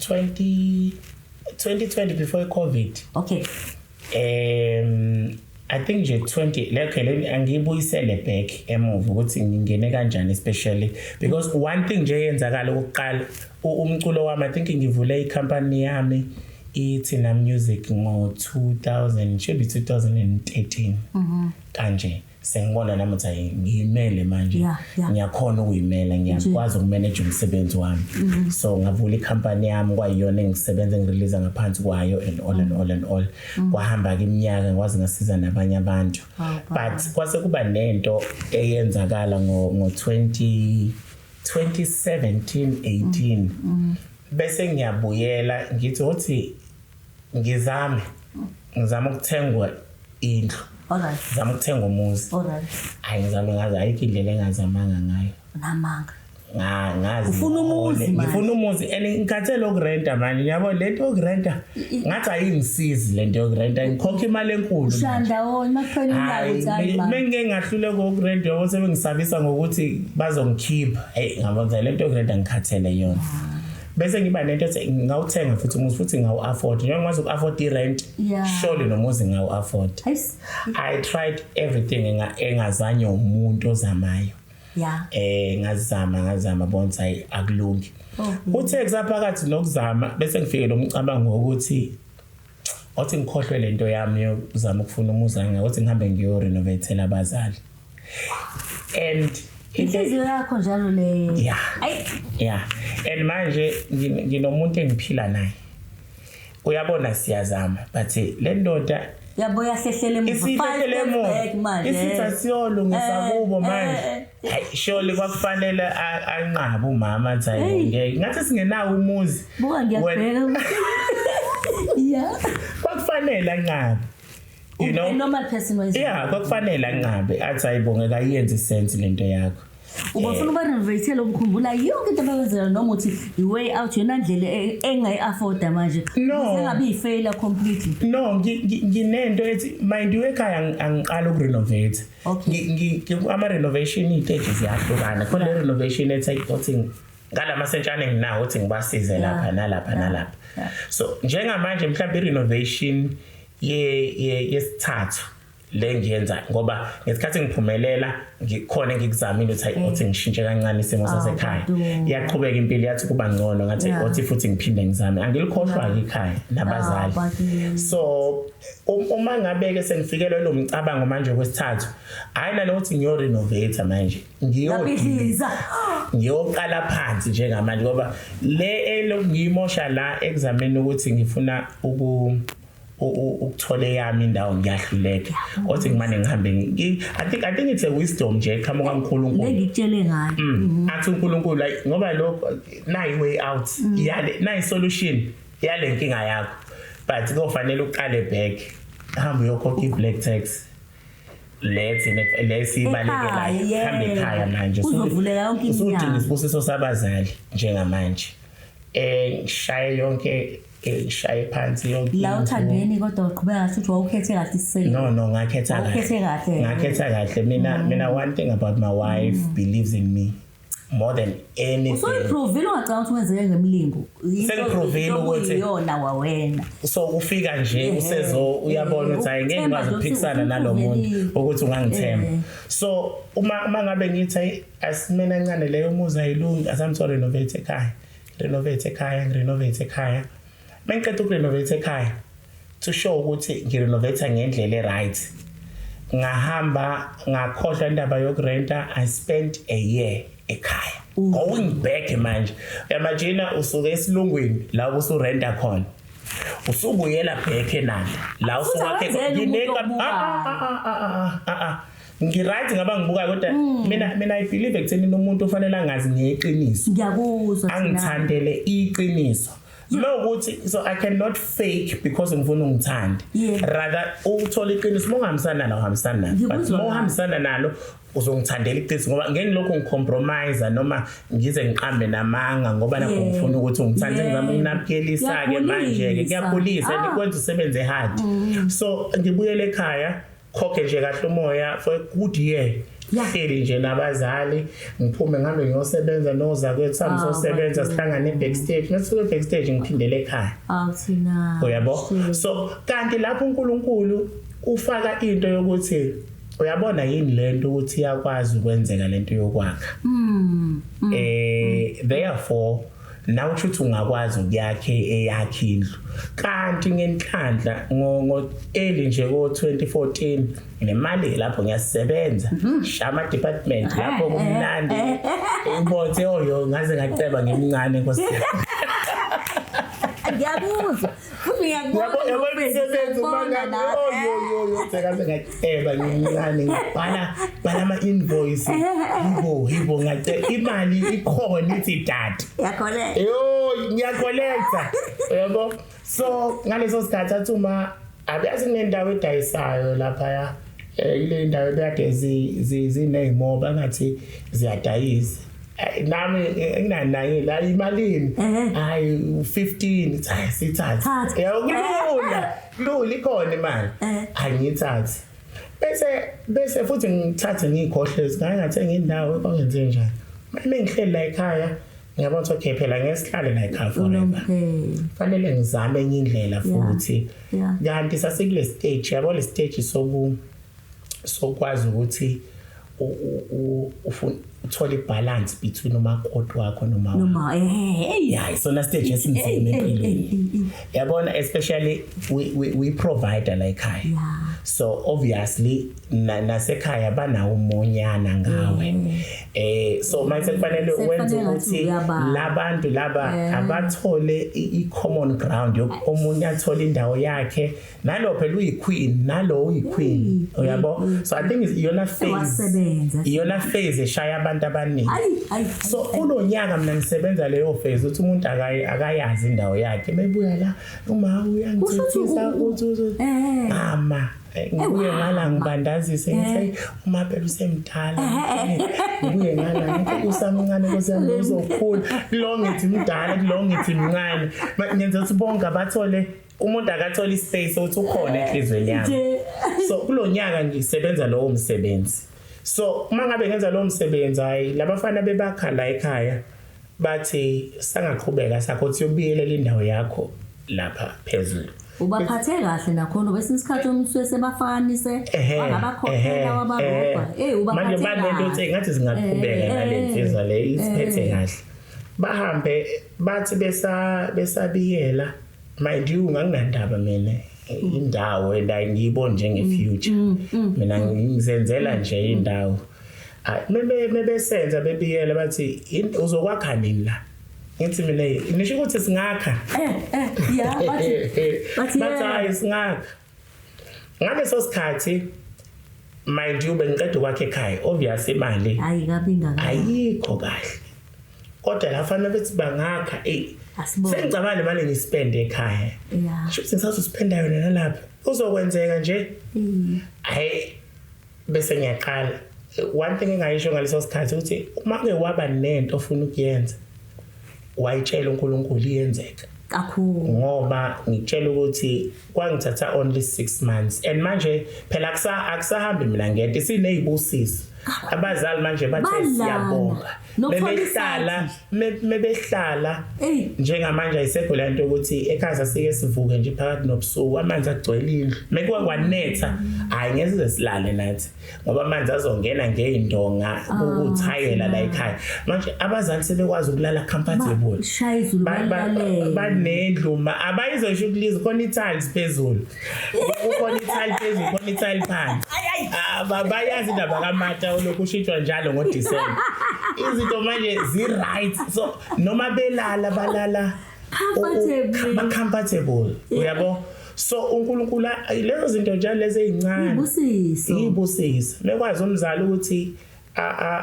20 2020, before i-COVID. I think nje 20 le, okay, le angiyibuyisele back emuva ukuthi ngingene kanjani, especially because one thing nje eyenzakala okokuqala, umculo wami, I think ngivule i-company yami iThina Music ngo 2000, should be 2013 kanje. Sengibona nami ukuthi hayi, ngiyimele manje, ngiyakhona ukuyimela, ngiyakwazi ukumanage umsebenzi wami. So ngavula ikhampani yami, kwayiyona engisebenza, engirelease ngaphansi kwayo and all and all and all. Kwahamba ke iminyaka, ngikwazi ngasiza nabanye abantu, but kwase kuba nento eyenzakala ngo 20 2017 18, bese ngiyabuyela ngithi uthi ngizame ukuthengwa indlu, ngizame ukuthenga umuzi. Hayi, ngizame ngaze, ayikho indlela engazamanga ngayo. Namanga. Ngazi. Ufuna umuzi manje. Ngifuna umuzi and ngikhathele ukurenta manje, ngiyabona lento yokurenta ngathi ayingisizi lento yokurenta, ngikhokha imali enkulu manje. Ushaya ndawonye makuphela unyaka, Hayi, uthi hayi mama. Mengike ngahluleka ukurenta, yabo, sebengisabisa ngokuthi bazongikhipha. Hey, ngabona lento yokurenta ngikhathele yona. Bese ngiba nento ethi ngawuthenga futhi umuzi, futhi ngawu-afford, njengoba ngikwazi uku-afford i-rent, surely nomuzi ngawu-afford. I tried everything engazanye umuntu ozamayo. Ngazama, ngazama, bona ukuthi hayi, akulungi. Uthe kusaphakathi nokuzama, bese ngifike lo mcabango wokuthi othi ngikhohlwe lento yami yokuzama ukufuna umuzi, ukuthi ngihambe ngiyo-renovatela abazali and Inhliziyo yakho njalo le. Yeah. Ayi. Yeah, and manje nginomuntu engiphila naye, uyabona, siyazama, but le ndoda Yabo, yahlehlela emuva. isihlehlele Five steps emuva. back manje. Isithi asiyolungisa kubo manje. Hayi, surely kwakufanele anqabe umama, athi hayi, Hey. ngeke ngathi singenawo umuzi. Buka, ngiyabheka. Yeah. Kwakufanele anqabe, you know. A normal person was. Yeah, kwakufanele anqabe, athi ayibonge, kayenzi sense lento yakho. Ubafuna uba-renovate-ele, ukukhumbula yonke into abakwenzela, noma uthi i-way out, yona ndlela engayi-afforda manje? No. Sengabe iyi-failure completely. No, nginento ethi, mind you, ekhaya angiqala ukurenovate. Ama-renovation iy'teji ziyahlukana khona. Le renovation ethi othi ngalamasentshane enginawo ukuthi ngibasize lapha nalapha nalapha. So njengamanje mhlawumbe i-renovation yesithathu Le ngiyenza ngoba ngesikhathi ngiphumelela ngikhona ngikuzamile ukuthi hayi, othi ngishintshe kancane isimo sasekhaya. Bantu. Iyaqhubeka impilo, yathi kuba ngcono, ngathi othi futhi ngiphinde ngizame. Angilikhohlwa-ke ikhaya nabazali. Ah, bakithi. So uma ngabe-ke sengifikelwe lo mcabango manje kwesithathu, hhayi nalokuthi ngiyorenovate manje, Ngiyabhidliza. ngiyoqala phansi njengamanje, ngoba le elokhu ngiyimosha la ekuzameni ukuthi ngifuna ukuthola eyami indawo, ngiyahluleka. Othi ngimane ngihambe, I think it's a wisdom nje eqhamuka kuNkulunkulu. Lengikutshele ngayo. Athi uNkulunkulu, like, ngoba lokho nayi way out yale, nayi solution yale nkinga yakho, but kufanele uqale back, hamba uyokhokha i-black tax lethi lesibalekelayo. Ekhaya, Hamba ekhaya manje. Kuzovuleka yonke Usudinga iminyango. isibusiso sabazali njengamanje. Ngishaye yonke, ngishaye phansi yonke La indlu. uthandweni kodwa uqhubeka kahle ukuthi wawukhethe kahle isiselo. No, ngakhetha kahle. Wawukhethe kahle. Ngakhetha kahle mina. Mina, one thing about my wife, believes in me more than anything. Usuyiprovile, ungacabanga ukuthi wenzeke ngemlingo. Sengiprovile ukuthi- iyona wawena. So ufika nje usezo uyabona ukuthi hayi, ngeke Uthemba ngikwazi nje ukuphikisana ukuthi nalo muntu uphumelile. ukuthi ungangithemba. So uma ngabe ngithi hayi, asimena kancane leyo muzi ayilungi, asamtho renovate ekhaya, renovate ekhaya, ngirenovate ekhaya. Mengiqeda ukurenovate ekhaya, to show ukuthi ngirenovate ngendlela e-right, ngahamba ngakhohlwa indaba yokurenta. I spent a year ekhaya going back. Manje uyamagina usuke esilungwini la usurenta khona, usubuyela back eNanda la Futhi usuwakhe. awenzeli umuntu obukayo. Ngiright ngaba ngibuka, kodwa mina I believe ekuthenini umuntu ufanele angazi ngeqiniso. Ngiyakuzwa thina. Angithandele iqiniso lokuthi so I cannot fake because ngifuna ungithande. Rather ukuthola iqiniso, uma ungahambisana nalo, uhambisana nalo, but Ngikuzwa uma kahle. uhambisana nalo uzongithandela iqiniso, ngoba ngeke ngilokhu ngicompromise noma ngize ngiqambe namanga ngoba nakho ngifuna ukuthi ungithande. Ngizama ukunamukelisa-ke manje-ke. Kuyakhulisa. Kuyakhulisa and kwenza usebenze hard. So ngibuyele ekhaya, khokhe nje kahle umoya for a good year. Hleli nje nabazali, ngiphume ngihambe ngiyosebenza nozakwethu, sihambe Ah, siyosebenza, bakithi. sihlangane e-backstage. Mase backstage ngiphindele ekhaya. Awu thina. Uyabo, so kanti lapho uNkulunkulu ufaka into yokuthi uyabona yini lento ukuthi iyakwazi ukwenzeka lento yokwakha. Therefore nawe usho ukuthi ungakwazi ukuyakhe eyakhe indlu. Kanti ngenhlanhla ngo early nje ko 2014 nemali lapho ngiyasebenza, shama department lapho kumnandi ubothe oyo, ngaze ngaceba ngimncane, nkosi yami. Ngiyakuzwa. Futhi ngiyakubona. Yabo, imisebenzi Ngiyakubona mangami. nawe. Oh yo yo yo, sekaze ngaceba ngimncane, ngibhala bhala ama invoice, yibo yibo, ngaceba imali ikhona, ithi dad. Yakholeka. Yo, ngiyacollecta, yabo. So ngaleso sikhathi athi uma abiyazi kunendawo edayisayo laphaya, ile ndawo ebekade ziney'moba ngathi ziyadayisa. Nami nginanaye la, imalini? Hayi, 15. Hayi, sithathe. Thatha. Yabo, kulula kulula, ikhona imali. Angiyithathi, bese futhi ngithathe ngiyikhohle, ngake ngathenga indawo, kwangenze njani. Manje ngihleli la ekhaya, ngiyabona ukuthi okay, phela ngeke sihlale la ekhaya forever. Unomphela. Fanele ngizame enye indlela futhi. Kanti sasikule stage, yabo, le stage sokwazi ukuthi ufuna uthola ibalance between umakoti wakho noma wakho. Noma eh. Yeah, isona stage esinzima empilweni, yabona, especially we provider la ekhaya. So obviously nasekhaya banawo umonyana ngawe. So manje kufanele Sekufanele wenze ngathi ukuthi uyababa. labantu laba abathole i-common ground omunye athole indawo yakhe, nalo phela uyi-queen, nalo uyi-queen, uyabo. So I think iyona phase, Wasebenza. iyona phase eshaya abantu abaningi. Ayi ayi. So kulo nyaka mina ngisebenza leyo phase ukuthi umuntu akayazi indawo yakhe, mebuya la uma Kusho ukuthi uyangithethisa uthi mama, ngibuye ngala ngibandazise, ngithi, "Hey, uma phela usemdala." Ngibuye ngala ngithi usamncane, nkosi yami, uzokhula lo, ngithi mdala kulo, ngithi mncane. Ngenza ukuthi bonke abathole, umuntu akathole ispace ukuthi ukhona enhlizweni yami. Nje. So kulo nyaka ngisebenza lowo msebenzi. So uma ngabe ngenza lowo msebenzi, hayi, labafana bebakha la ekhaya bathi sangaqhubeka sakho, uthi uyobiyelela indawo yakho lapha phezulu. Ubaphathe kahle nakhona kwesinye isikhathi umuntu usuke sebafanise Ehhe, wangabakhokhela ehhe, wabarobha. ehhe. Eh, ubaphathe Manje banento kahle. ethi ngathi singaqhubeka nale nsizwa le isiphethe kahle. Bahambe bathi besabiyela, mind you, nganginandaba mina indawo and angiyiboni njenge future. Mina ngizenzela nje indawo. Hayi, mebesenza bebiyela bathi, "Uzokwakha nini la?" Ngithi mina, nisho ukuthi singakha. Ya, bathi Bathi yeah. hayi, singakha. Ngaleso sikhathi, mind you, bengiqeda ukwakha ekhaya, obvious imali Hayi, kabi ngaka. ayikho kahle, kodwa la fanele bethi bangakha, ey, Asibone. sengicabanga le mali ngispend ekhaya, sho ukuthi ngisazospenda yona nalapha, kuzokwenzeka nje. Hayi, bese ngiyaqala. One thing engayisho ngaleso sikhathi ukuthi uma ke waba nento ofuna ukuyenza, wayitshela uNkulunkulu, iyenzeka. Kakhulu. Ngoba ngitshela ukuthi kwangithatha only 6 months, and manje phela akusahambi mina ngedwa, isinezibusiso. Abazali manje bathe Balana. siyabonga. Nokuthola Mebehlala mebehlala Ey. njengamanje ayisekho le nto ukuthi ekhaya sasike sivuke nje phakathi nobusuku, amanzi agcwele indlu. Mekuwa kwanetha, hayi, ngeke size silale nathi ngoba amanzi azongena ngey'ndonga kuthayela la ekhaya. Manje abazali sebekwazi ukulala comfortable. Shaya izulu balalele. Banendlu ma abayizosho ukuliza, khona i-tiles phezulu, kukhona i-tile phezulu, khona i-tile phansi. Ah, bayazi indaba kamata olokhu ushintshwa njalo ngoDisemba. Izinto manje zi-right, so noma belala, balala Comfortably. Ba-comfortable, uyabo. So uNkulunkulu, lezo zinto njalo lezi ey'ncane Ibusiso. Ibusiso mekwazi umzali ukuthi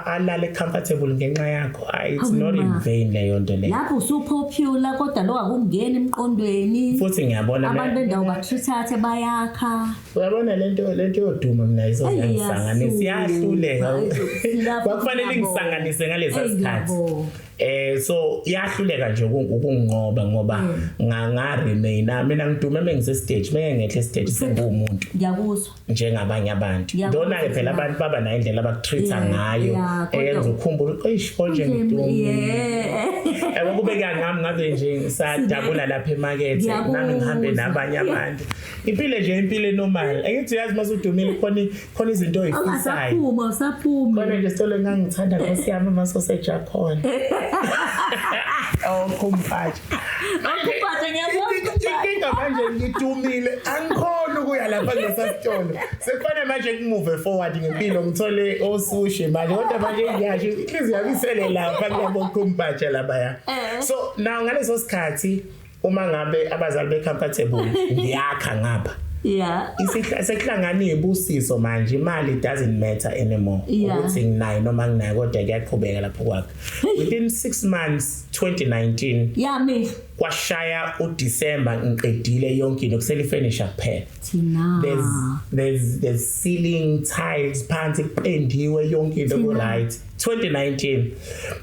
alale comfortable ngenxa yakho. Ah, it's Hawu not in ma. vain leyo nto leyo. Lapho usupopular, kodwa lokho akungeni emqondweni. Futhi ngiyabona Abantu bendawo batreat bayakha. Uyabona lento yoduma mina Eyi, izongisanganisa, iyahluleka. iyahlupha. Kwakufanele ngisanganise ngaleza Eyi, sikhathi. ngiyabonga. So iyahluleka nje ukunginqoba ngoba nga remain mina ngidume mengise stage, menge ngehle stage sengumuntu Ngiyakuzwa. njengabanye abantu. Ngiyakuzwa Ndona ke phela thina. abantu baba nayo indlela abakutreat ngayo kodwa eyenza ukhumbule, eish, konje ngidumile. Yabo, kube kangami ngabe nje ngisadabula lapha emakethe nami ngihambe nabanye abantu, impilo nje, impilo enormal. Angithi uyazi masudumile khona izinto oyifisayo. Awusaphuma, awusaphumi. Khona nje isitolo engangithanda, nkosi yami, amasoseji akhona, oh, kumphathi. Kumphathi, ngiyabona. Inkinga manje ngidumile, angikhona ukuya lapha kulesa sitolo. Sekufanele manje ngimove forward ngempilo, ngithole osushi manje, kodwa manje ngiyasho inhliziyo yami isele lapha kulabo kumphathi labaya. So now ngaleso sikhathi, uma ngabe abazali be-comfortable, ngiyakha ngapha, sekuhlangana izibusiso manje, imali doesn't matter anymore ukuthi nginayo noma nginayo, kodwa kuyaqhubeka lapho kwakhe. Within 6 months, 2019, Yami. kwashaya uDecember, ngiqedile yonke into, kusele ifurniture kuphela. Thina. There's ceiling tiles phansi, kupendiwe yonke into, ku right. 2019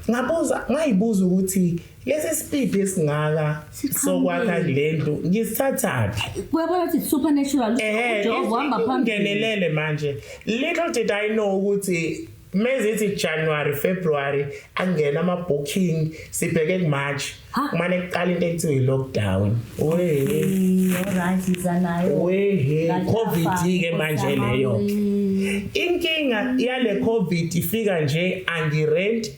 ngabuza, ngayibuza ukuthi lesi speed esingaka sokwakha le ndlu ngisithathaphi? Kuyabona ukuthi it's supernatural. Ujehova uhamba phambili. Ungenelele manje. Little did I know ukuthi mezithi January, February angena ama booking, sibheke ku March, Ha? kumane kuqala into ekuthiwa i-lockdown, we Alright, iza nayo. We COVID ke manje leyo. Inkinga yale COVID ifika nje, angirent,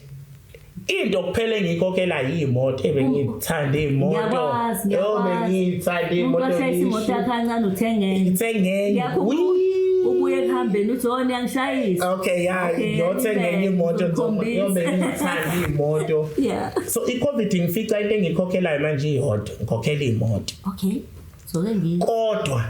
into kuphela engiyikhokhela yimoto ebengithanda imoto. Ngiyakwazi, Yo, ngiyakwazi. bengiyithanda Umuntu imoto. ashayisa imoto yakhe kancane, uthenge. Ngithenge enye. Ngiyakhumbula ubuye ekuhambeni uthi, "Oh, niyangishayisa." Okay, ya, Okay, ngiyothenga enye imoto, ngizokukhombisa. ngiyobe ngithanda imoto. So i-COVID ngifica into engiyikhokhelayo manje iyodwa, ngikhokhela imoto. Okay. So ke ngi Kodwa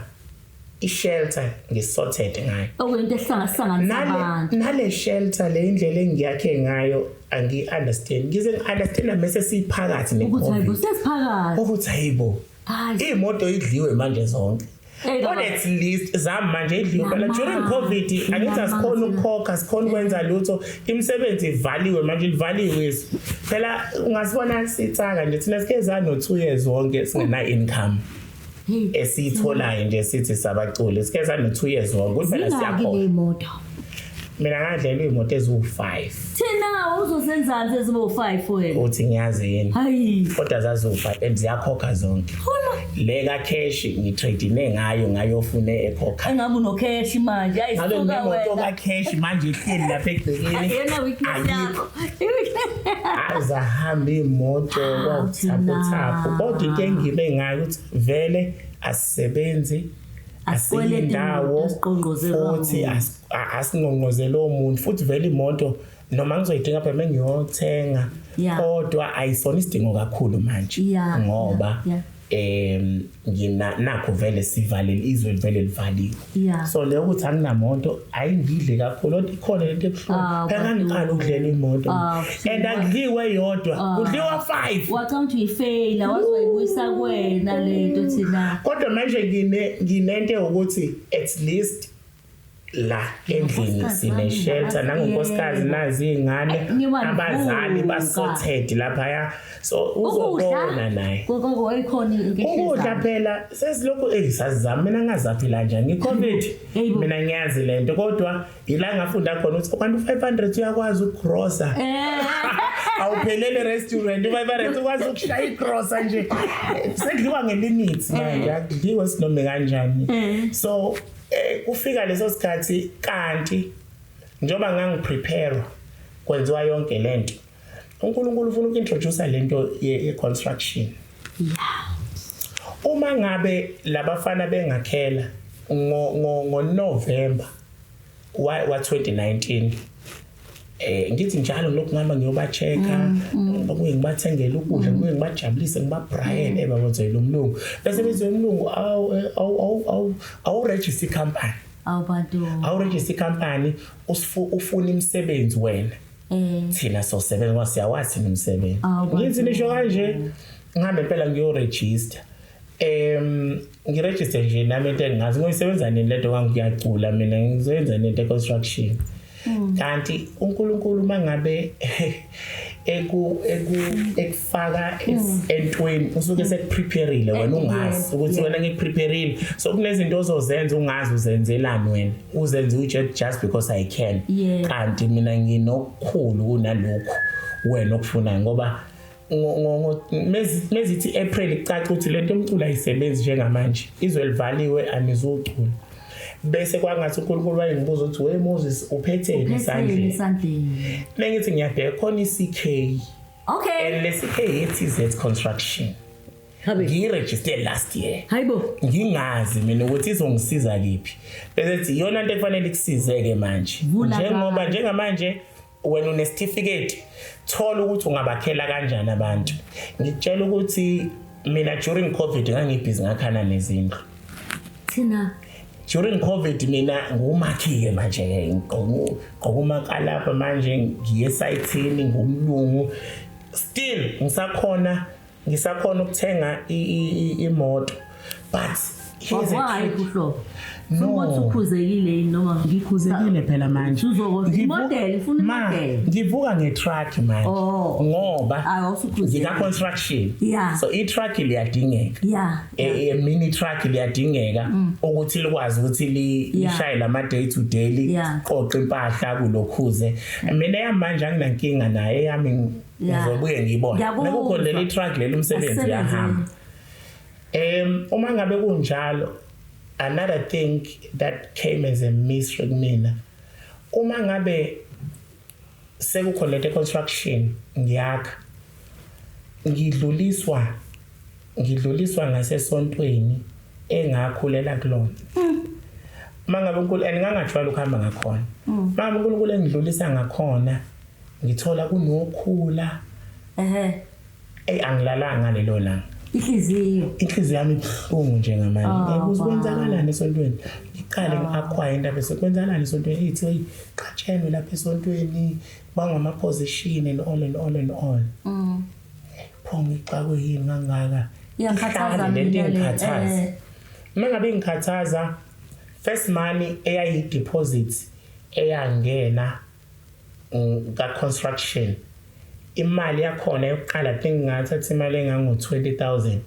i-shelter ngisorted ngayo. Okuyinto ehlangahlanganisa Nale abantu. nale shelter, le indlela engiyakhe ngayo angi-understand, ngize ngi-understand mase siphakathi Ukuthi hayibo, ne-COVID sesiphakathi. ukuthi hayibo, Hayi. iy'moto idliwe manje zonke. Ey, Kodwa baba. at least zami manje idliwe phela during Namanje, COVID, angithi asikhona namanje. ukukhokha, sikhona ukwenza lutho, imisebenzi ivaliwe manje, livaliwe izwe phela. Ungasibona sitsaka nje thina, sike zano 2 years wonke singena income Hey, esiyitholayo nje sithi sabaculi, sike zano 2 years wonke ukuthi phela zingaki siyakhona. le moto? Mina ngadlelwa iy'moto eziwu-5. Thina uzosenzani sezibo 5 wena? Uthi ngiyazi yini? Hayi. Kodwa zaziwu-5 and ziyakhokha zonke. Le ka-cash ngi-trade-ine ngayo ngayofune ekhokha. Engabe uno-cash manje, Ngabe ayisuka nginemoto wena. ka-cash manje ihleli lapha egcekeni. Ayona weakness Ayikho. yakho. Azahamba iy'moto kwawuthaphuthaphu. Thina. Kodwa into engime ngayo ukuthi vele asisebenzi, Asikweleti asiyindawo, muntu, asiqongqozelwa futhi muntu. asingqongqozelwa umuntu, futhi vele imoto noma ngizoyidinga phela mengiyothenga, kodwa ayisona isidingo kakhulu manje ngoba ngina nakho vele sivalele, izwe vele livaliwe. So leyo ukuthi anginamoto ayingidle kakhulu, kodwa ikhona lento ebuhlungu. Phela ngangiqala ukudlela imoto and akudliwe yodwa, kudliwa 5. Wacabanga ukuthi uyifeyila, wazoyibuyisa kuwena lento thina. Kodwa manje nginento ukuthi at least la endlini Nonkosikazi sine wami shelter, nangonkosikazi nazi iy'ngane, abazali basorted laphaya, so uzobona naye. Wayikhona ukudla phela sesilokhu sasizama, mina ngazaphila njani ngi-COVID, mina ngiyazi lento, kodwa ila ngafunda khona ukuthi kanti u-500 uyakwazi ukugrosa, awuphelele restaurant, u-500 ukwazi ukushaya igrosa nje, sekudliwa ngelimit manje, akudliwa sinome kanjani. So kufika leso sikhathi kanti njengoba ngangiprepare kwenziwa yonke lento, uNkulunkulu ufuna ukintroduce lento ye-construction. Uma ngabe labafana bengakhela ngo-November wa 2019, ngithi njalo lokhu ngihamba ngiyoba-check-a, babuye ngibathengele ukudla, ngibuye ngibajabulise, ngibabrayele, ebabonze lo mlungu, bese bethi umlungu awu register company, awu register company, ufuna imisebenzi wena, thina sosebenza ngoba siyawazi thina umsebenzi. Ngithi nisho kanje, ngihambe impela ngiyoregister, ngiregister nje nami into engingazi ngoyisebenza nini lento, ngangiyacula mina ngizoyenza nento e-construction. Kanti uNkulunkulu mangabe ekufaka entweni usuke sekuprepareile wena, ungazi ukuthi wena ngikuprepareile, so kunezinto ozozenza ungazi uzenzelani wena, uzenze just because I can. Kanti mina nginokukhulu kunalokhu wena okufunayo, ngoba mezithi April kucaca ukuthi lento yomculo ayisebenzi njengamanje, izwe livaliwe, anizucula. Bese kwangathi uNkulunkulu wayengibuza ukuthi we Moses uphetheni esandleni, mengithi ngiyabheka khona i-CK, and le CK ye-TZ Construction ngiyiregister last year. Hayibo, ngingazi mina ukuthi izongisiza kiphi, bese ethi iyona into ekufanele ikusizeke manje, njengoba njengamanje wena une-certificate, thola ukuthi ungabakhela kanjani abantu. Ngikutshela ukuthi mina during COVID ngangibhizi ngakhana nezindlu. Thina during COVID mina ngumakhi-ke manje, ngigqoka umakalapha manje, ngiye esayithini ngumlungu, still ngisakhona ukuthenga imoto, but here's a why trick. Kuhlobo No. ukuthi ukhuzekile yini noma Ngikhuzekile phela manje. Imodel, ufuna Ma, imodel. ngivuka nge-truck manje Oh. ngoba Awusukhuzekile. ngika-construction, so i-truck liyadingeka, mini truck liyadingeka ukuthi likwazi ukuthi lishaye lama day to day, liqoqe impahla kulokhuze. Mina yamanje anginankinga naye yami, ngizobuye ngiyibone. Ngiyakuzwa. Mekukhona leli truck leli, umsebenzi Asebenze. uyahamba. Uma ngabe kunjalo, another thing that came as a mystery kumina, uma ngabe sekukhona lento construction ngiyakha, ngidluliswa ngasesontweni engakhulela kulona. Mangabe uNkulunkulu, and ngangajwayele ukuhamba ngakhona, mangabe uNkulunkulu engidlulisa ngakhona, ngithola kunokhula. Ey, angilalanga ngalelo langa. Inhliziyo. Inhliziyo yami ibuhlungu njengamanje. Ngibuza kwenzakalani esontweni, ngiqale ngi-acquire indaba esekwenzakalani esontweni, ithi hey, qatshelwe lapha esontweni, bangama-position and all and all and all. Pho ngixakwe yini kangaka? Iyangikhathaza Ihlale lento, mina le, ingikhathaza. Uma ngabe ingikhathaza, first money eyayi-deposit eyangena ka-construction, imali yakhona yokuqala, I think ngathatha imali engango-20,000,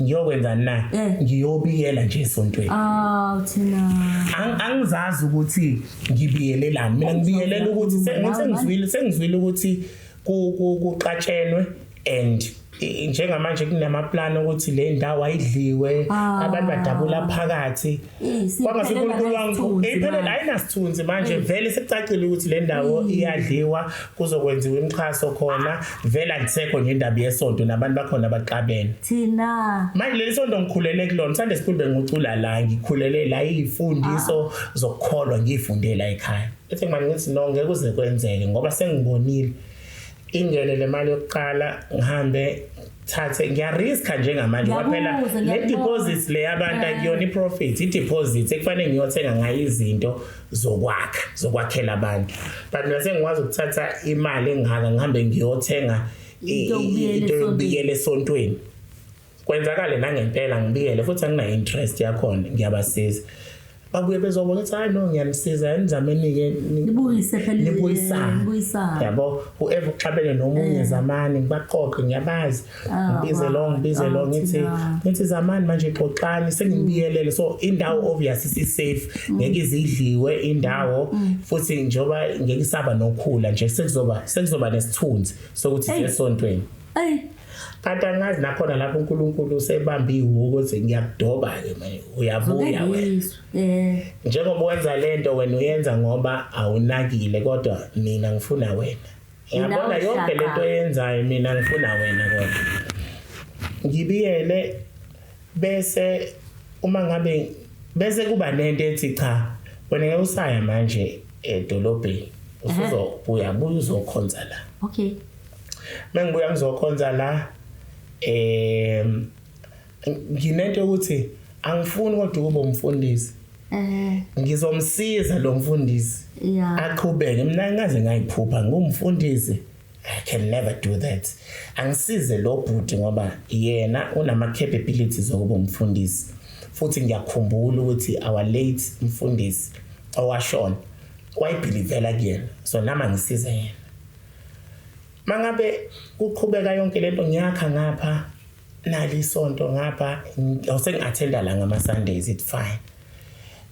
Ngiyokwenza na? Ngiyobiyela nje esontweni. Aw, thina. Angizazi ukuthi ngibiyelelani mina. Ngibiyelela ukuthi sengizwile ukuthi kuxatshenwe and njengamanje kunamaplan ukuthi le ndawo ayidliwe, abantu badabula phakathi. Kwangase uNkulunkulu wangu iphelele, ayinasithunzi manje. Vele sekucacile ukuthi le ndawo iyadliwa, kuzokwenziwa imixhaso khona. Vele andisekho nje indaba yesonto nabantu bakhona baxabene. Thina. Manje leli sonto ngikhulele kulona, Sunday school bengucula la, ngikhulele la, izifundiso zokukholwa ngiyifunde la ekhaya. Ethi manje ngithi no, ngeke kuze kwenzeke ngoba sengibonile. Ingene le mali yokuqala, ngihambe thathe, ngiyariska njengamanje ngoba phela Ngiyakuzwa, le ngiyakubona. deposit le yabantu akuyona i-profit, i-deposit ekufanele ngiyothenga ngayo izinto zokwakha, zokwakhela abantu. But mina sengikwazi ukuthatha imali engaka ngihambe ngiyothenga Into yokubiyela into esontweni. yokubiyela esontweni. Kwenzakale nangempela, ngibiyele futhi, anginayo interest yakhona, ngiyabasiza. Babuye bezobona ukuthi hayi no, ngiyanisiza, nizameni-ke Nibuyise phela. Nibuyisane. Nibuyisane. Yabo, whoever uxabene nomunye, zamani ngibaqoqe, ngiyabazi. Ngibize lo, ngibize lo, ngithi thina. ngithi zamani manje, xoxani, sengibiyelele. So indawo obvious isi-safe, ngeke izidliwe indawo futhi njengoba ngeke isaba nokhula nje, sekuzoba nesithunzi sokuthi Hey. sisesontweni. Ey. Kanti angazi nakhona lapho uNkulunkulu usebamba ihuko ukuthi ngiyakudoba-ke manje, uyabuya wena. Ngizwe. Njengoba wenza lento wena, uyenza ngoba awunakile, kodwa mina ngifuna wena. Ngiyabona Nawe yonke shaka. lento oyenzayo, mina ngifuna wena. Kodwa ngibiyele, bese uma ngabe bese kuba nento ethi cha, wena ngeke usaya manje edolobheni, usuzobuya, buya uzokhonza la. Mengibuya ngizokhonza la, nginento ukuthi angifuni kodwa ukuba umfundisi. Ngizomsiza lo mfundisi aqhubeke. Mina ngaze ngayiphupha ngumfundisi? I can never do that. Angisize lo bhuti ngoba yena unama capabilities okuba umfundisi, futhi ngiyakhumbula ukuthi our late mfundisi owashona wayibelievela kuyena, so nama ngisize yena. Mangabe kuqhubeka yonke lento, ngiyakha ngapha, nali isonto ngapha, awusengi-attenda la ngama-Sundays, it's fine.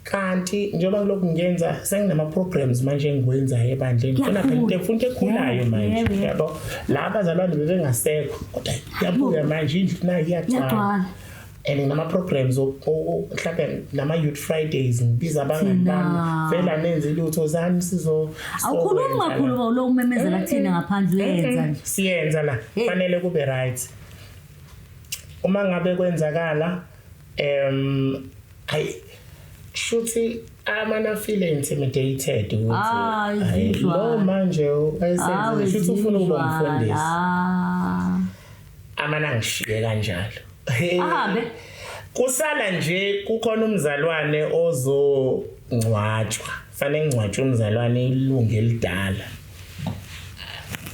Kanti njengoba ngilokhu ngiyenza, senginama programs manje engikwenzayo ebandleni. Khona phela into efuna into ekhulayo manje. Yabo, la abazalwane bebengasekho, kodwa iyabuya manje indlu nayo, iyagcwala. Iyagcwala. And nginama programs mhlawumbe nama youth Fridays, ngibiza abangani bami, vele anenzi lutho, zani sizo Awukhulumi sizokwenza kakhulu la. ba lo umemezela kuthina ngaphandle, uyenza nje. Siyenza la. Hey. Fanele kube right uma ngabe kwenzakala. Ayi, shuthi amana feel intimidated ukuthi Ah, hayi, izindlwana. lo manje ayisenze shuthi ufuna ukuba umfundisi. Amana ngishiye kanjalo. Hey. Ahambe. Kusala nje kukhona umzalwane ozongcwatshwa, fanele ngcwatshwe umzalwane, ilungu elidala,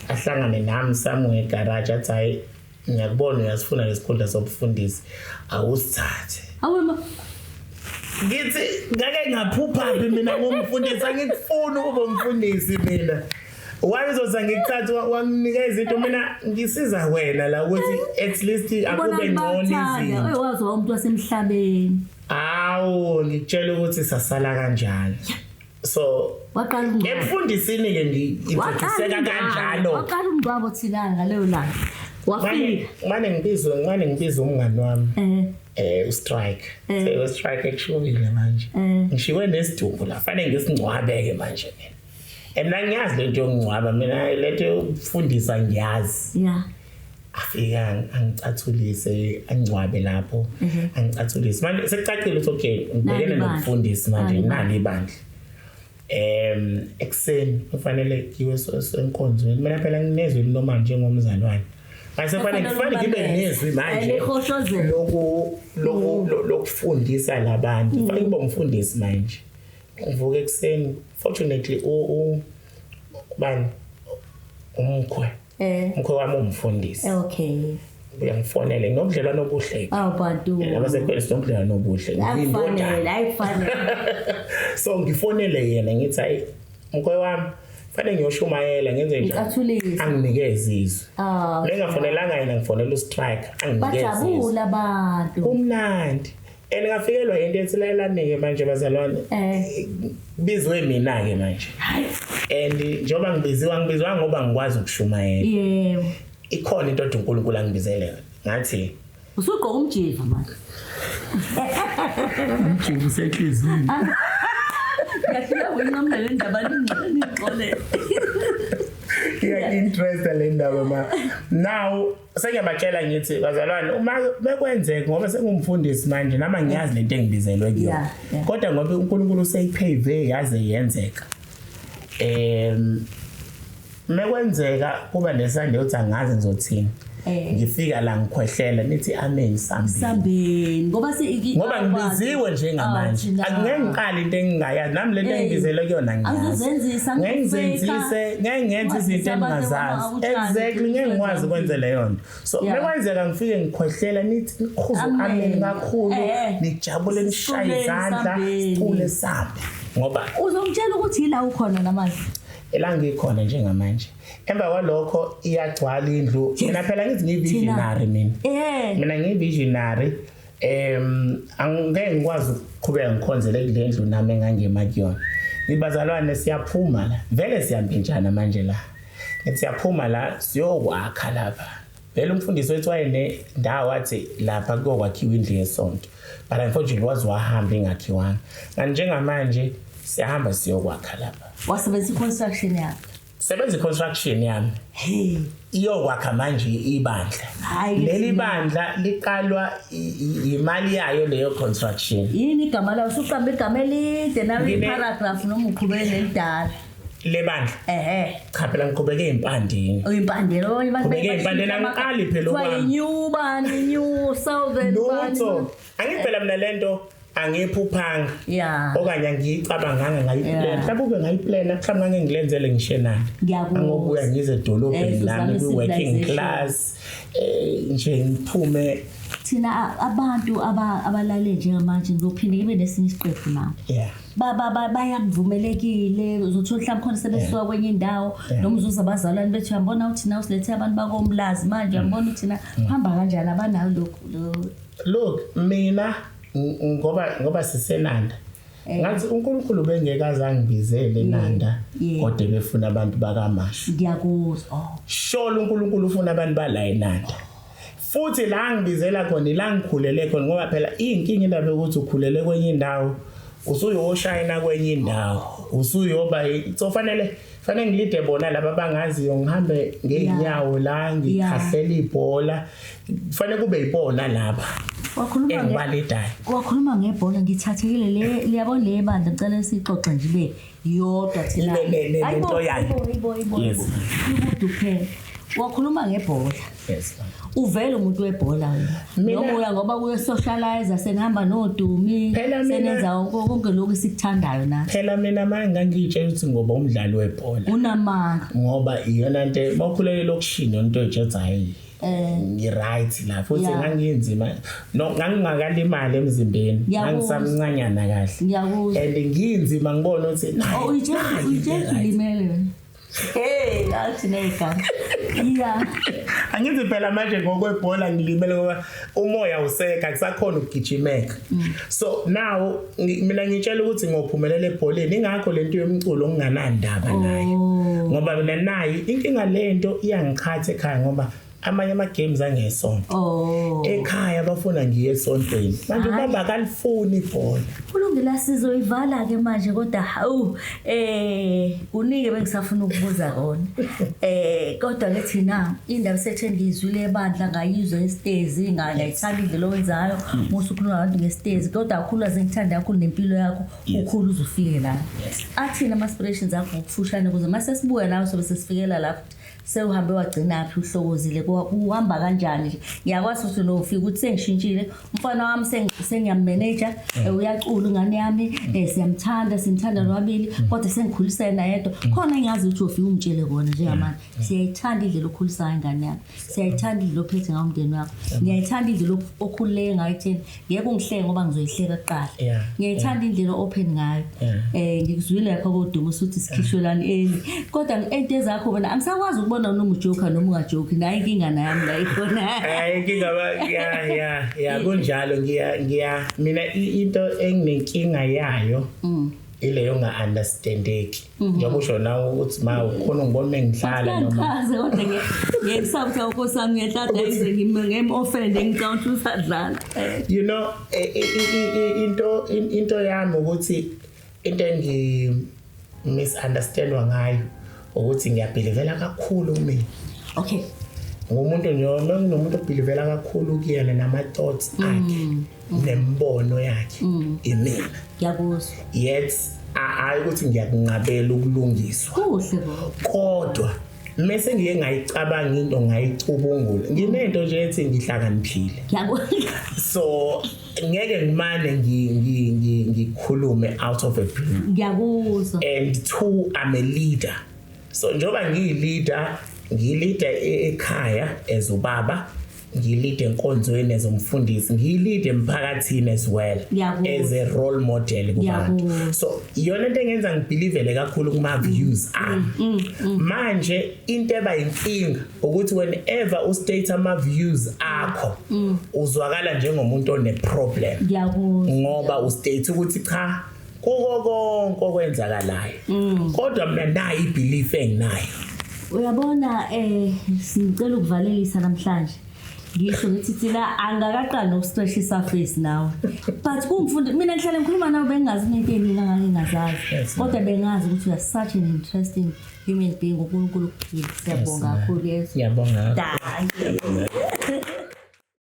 ahlangane nami somewhere egarage, athi hayi, ngiyakubona uyasifuna lesikhundla sobufundisi, awusithathe. Awe ma. Ngithi ngake ngaphupha phi mina ngumfundisi? Angikufuni ukuba umfundisi mina. Wayizoza ngikuthatha, wanginika izinto, mina ngisiza wena la ukuthi at least akube ngcono izinto. Oy, wazi umuntu wasemhlabeni. Awu, ngikutshela ukuthi sasala kanjalo, so Waqala umngcwabo. Emfundisini ke ngi-introduceka kanjalo. Waqala umngcwabo thina ngaleyo langa. Wafika. Mane ngibiza umngani wami, ustrike, ustrike ekushubile manje. Ngishiwe nesidumbu la, fanele ngisingcwabe ke manje mina, and mina ngiyazi lento yokungcwaba, mina lento yokufundisa ngiyazi. Afika angicathulise, angcwabe lapho, angicathulise. Manje sekucacile ukuthi okay, ngibhekene Nali ibandla. nomfundisi manje. Nali ibandla. Nali ibandla. Ekuseni kufanele kuyiwe enkonzweni. Mina phela nginezwi noma njengomzalwane manje sekufanele kufanele ngibe nezwi manje Elihoshozela. Lokufundisa labantu, kufanele kube umfundisi manje. Ngivuka ekuseni, fortunately u bani, umkhwe, umkhwe wami umfundisi. Uyangifonele, nginobudlelwano obuhle. Awu bantu. Abasekhwele sinobudlelwano obuhle. Akufanele, Ngiyindodana. ayifanele. So ngifonele yena, ngithi hayi mkhwe wami, Fanele ngiyoshumayela, ngenze njani? Ngicathulise. Anginikeze izwi. Ah. Bengafonelanga yena, ngifonela ustrike, anginikeze izwi. Bajabula abantu. Kumnandi. And ngafikelwa into ethi lalelani-ke manje bazalwane. Bizwe mina-ke manje. Hayi. And njengoba ngibiziwa, ngibizwa ngoba ngikwazi ukushumayela. Yebo. Ikhona into othi uNkulunkulu angibizele yona. Ngathi Usugqoka umjiva manje. Umjiva usenhliziyweni. Ngiyafika uyinqamule le ndaba ningixolele. Iya interest le ndaba ma. Now sengiyabatshela ngithi bazalwane, uma bekwenzeka, ngoba sengumfundisi manje, nami ngiyazi lento engibizelwe kuyona. Kodwa ngoba uNkulunkulu useyipave yaze yenzeka. Mekwenzeka kuba nesande uthi angazi ngizothini. Ngifika la ngikhwehlela, nithi amen, sambeni. Sambeni ngoba si Ngoba ngibiziwe njengamanje. Ah, thina. Angeke ngiqale into engingayazi. Nami lento engibizelwe kuyona ngiyazi. Angizenzisa, Ngeke ngizenzise, ngeke ngenze izinto Abantu engingazazi. abawutshani, Exactly, ngeke ngikwazi ukwenza leyo nto. So mekwenzeka ngifike ngikhwehlela, nithi nikhuze Amen. amen kakhulu, nijabule, nishaye Siculeni, izandla, sambeni. sicule sambe. Ngoba Uzongitshela ukuthi yila ukhona namanje. Ela ngikhona njengamanje. Emva kwalokho iyagcwala indlu. Mina phela ngithi ngiyi-visionary mina. Mina ngiyi-visionary. Angeke ngikwazi ukuqhubeka ngikhonzele kule ndlu nami engangima kuyona. Ngibazalwane, siyaphuma la. Vele siyampintshana manje la. Ngithi siyaphuma la siyokwakha lapha. Vele umfundisi wethu wayenendawo, athi lapha kuyokwakhiwa indlu yesonto. But unfortunately waze wahamba ingakhiwanga. Kanti njengamanje siyahamba siyokwakha lapha. Wasebenzisa i-construction yakho. Sebenza i-construction yami. Hey. Iyokwakha manje ibandla. Hayi, Leli thina. bandla liqalwa imali yayo leyo construction. Yini igama lawo? Usuqamba igama elide nawe, paragraph noma uqhubeke nelidala. Le bandla. Ehhe. Cha phela ngiqhubeke empandeni. Uyimpandeni abanye abantu. Qhubeke empandeni, angiqali phela Kuthiwa okwami. yi-new bani, new southern bani. Lutho. Angithi phela mina lento angiyiphuphanga. Okanye angiyicabanganga ngayiplana. Mhlawumbe ube ngayiplana, mhlawumbe ngeke ngilenzele ngisho enani. Ngiyakuzwa. Angobuya ngize edolobheni Uzame nami kwi-working i-civilization. class, nje ngiphume. Thina abantu abalale njengamanje, ngizophinde ngibe nesinye isiqephu nabo. Bayakuvumelekile, uzothola mhlawumbe khona sebesuka kwenye indawo, noma uzuza abazalwane bethu, uyambona uthi na usilethe abantu bakomlazi manje, uyambona uthi na kuhamba kanjani, abanayo lokhu Look, mina ngoba sisenanda. Ngathi uNkulunkulu bengeke azangibizele eNanda, kodwa befuna abantu bakaMashu. Ngiyakuzwa. Oh. Sure, uNkulunkulu ufuna abantu bala eNanda. Futhi la ngibizela khona, la ngikhulele khona, ngoba phela inkinga indaba yokuthi ukhulele kwenye indawo, usuyoshayina kwenye indawo, usuyoba so fanele ngilide bona laba abangaziyo, ngihambe ngeenyawo la, ngikhahlela ibhola, fanele kube yibona laba engibalidayo. Wakhuluma ngebhola, ngithathekile le, liyabo le bandla, ngicela sixoxe nje ibe yodwa thina. Ibe Hayibo, lento yayo. hayibo, hayibo, hayibo, Yes. hayibo. Ikude kuphela. Wakhuluma ngebhola. Yes. Uvele umuntu webhola wena. Mina Noma uya ngoba kuye socialize, senihamba noDumi, Phela mina senenza konke lokhu esikuthandayo na. Phela mina manje ngangitshela ukuthi ngoba umdlali webhola. Unamanga. Ngoba iyona nto mawukhulele elokishini into ejethi hayi. Ngi-right la futhi nganginzima. No, ngangingakalimali emzimbeni. Ngangisamncanyana kahle. Ngiyakuzwa. And nginzima ngibona ukuthi nayi, Oh, nayi uyitshela into right. ulimele wena. Hey, athi negama. Yeah. Angithi phela manje ngokwebhola ngilimele ngoba umoya useka, akusakhona ukugijimeka. So now mina ngitshela ukuthi ngophumelela ebholeni, ingakho lento yomculo nginganandaba nayo. Ngoba mina nayi inkinga lento iyangikhatha ekhaya ngoba amanye ama games angesonto. Ekhaya bafuna ngiye esontweni. Manje ubaba akalifuni ibhola. Kulungile, sizoyivala ke manje, kodwa hawu, kunike bengisafuna ukubuza kona. Kodwa ke thina indaba sethe ngizwile ebandla, ngayizwa esitezi, ngayithanda indlela owenzayo, musu ukhuluma nabantu ngesitezi, kodwa kakhulu azengithanda kakhulu nempilo yakho, ukhulu uzofike la. Athini ama aspirations akho ngokufushane ukuze mase sibuya nawe sobe sesifikela lapho. Sewuhambe wagcinaphi uHlokozile, kuhamba kanjani nje? Ngiyakwazi ukuthi nofika ukuthi sengishintshile umfana wami, sengiyam-manage, uyacula ingane yami, siyamthanda, simthanda nobabili, kodwa sengikhulisa yena yedwa. Khona engazi ukuthi ufika ungitshele kona njengamanje. Siyayithanda indlela okhulisayo ingane yakho, siyayithanda indlela ophethe ngayo umndeni wakho, ngiyayithanda indlela okhululeke ngayo ekutheni ngeke ungihleke ngoba ngizoyihleka kuqala. Ngiyayithanda indlela open ngayo. Ngikuzwile lapha kodumo usuthi sikhishwelani eli, kodwa into ezakho wena angisakwazi ukubona noma ujoka noma ungajoki, nayo inkinga nami la ikhona. Hayi, inkinga ya, kunjalo. Ngiya mina into enginenkinga yayo ileyo nga-understandeki, njengoba usho nawe ukuthi ma ukhona ungibona mengihlala noma Ngichaze, kodwa ngiyakusaba ukuthi awukhosi wami ngiyahlada ize ngim-offende, ngicabanga ukuthi usadlala. Into yami ukuthi into engi misunderstandwa ngayo ukuthi ngiyabelievela kakhulu kumina. Ngumuntu nje noma kunomuntu obelievela kakhulu kuyena nama thoughts akhe nembono yakhe, imina. Ngiyakuzwa. Yet hayi ukuthi ngiyakunqabela ukulungiswa. Kuhle bo. Kodwa mase ngiye ngayicabanga into, ngayicubungula, nginento nje ethi ngihlakaniphile. Ngiyakuzwa. So ngeke ngimane ngikhulume out of a blue. Ngiyakuzwa. And two, I'm a leader, so njengoba ngiyi-leader, ngiyi-leader ekhaya as ubaba, ngiyi-leader enkonzweni as umfundisi, ngiyi-leader emphakathini as well as a role model kubantu. So iyona into engenza ngibelievele kakhulu kuma views ami. Manje into eba inkinga ukuthi whenever ustate ama views akho, uzwakala njengomuntu one problem ngoba ustate ukuthi cha, kuko konke okwenzakalayo, kodwa mina nayo ibelief enginayo. Uyabona, sicela ukuvalelisa namhlanje. Ngisho ngithi thina angakaqali nokuscratch isurface nawe, but kungifunda mina ngihlale ngikhuluma nawe, bengingazi into eningi angake ngingazazi, kodwa bengazi ukuthi you are such an interesting human being. uNkulunkulu ukuphile. Siyabonga kakhulu, yesu. Ngiyabonga. Dankie.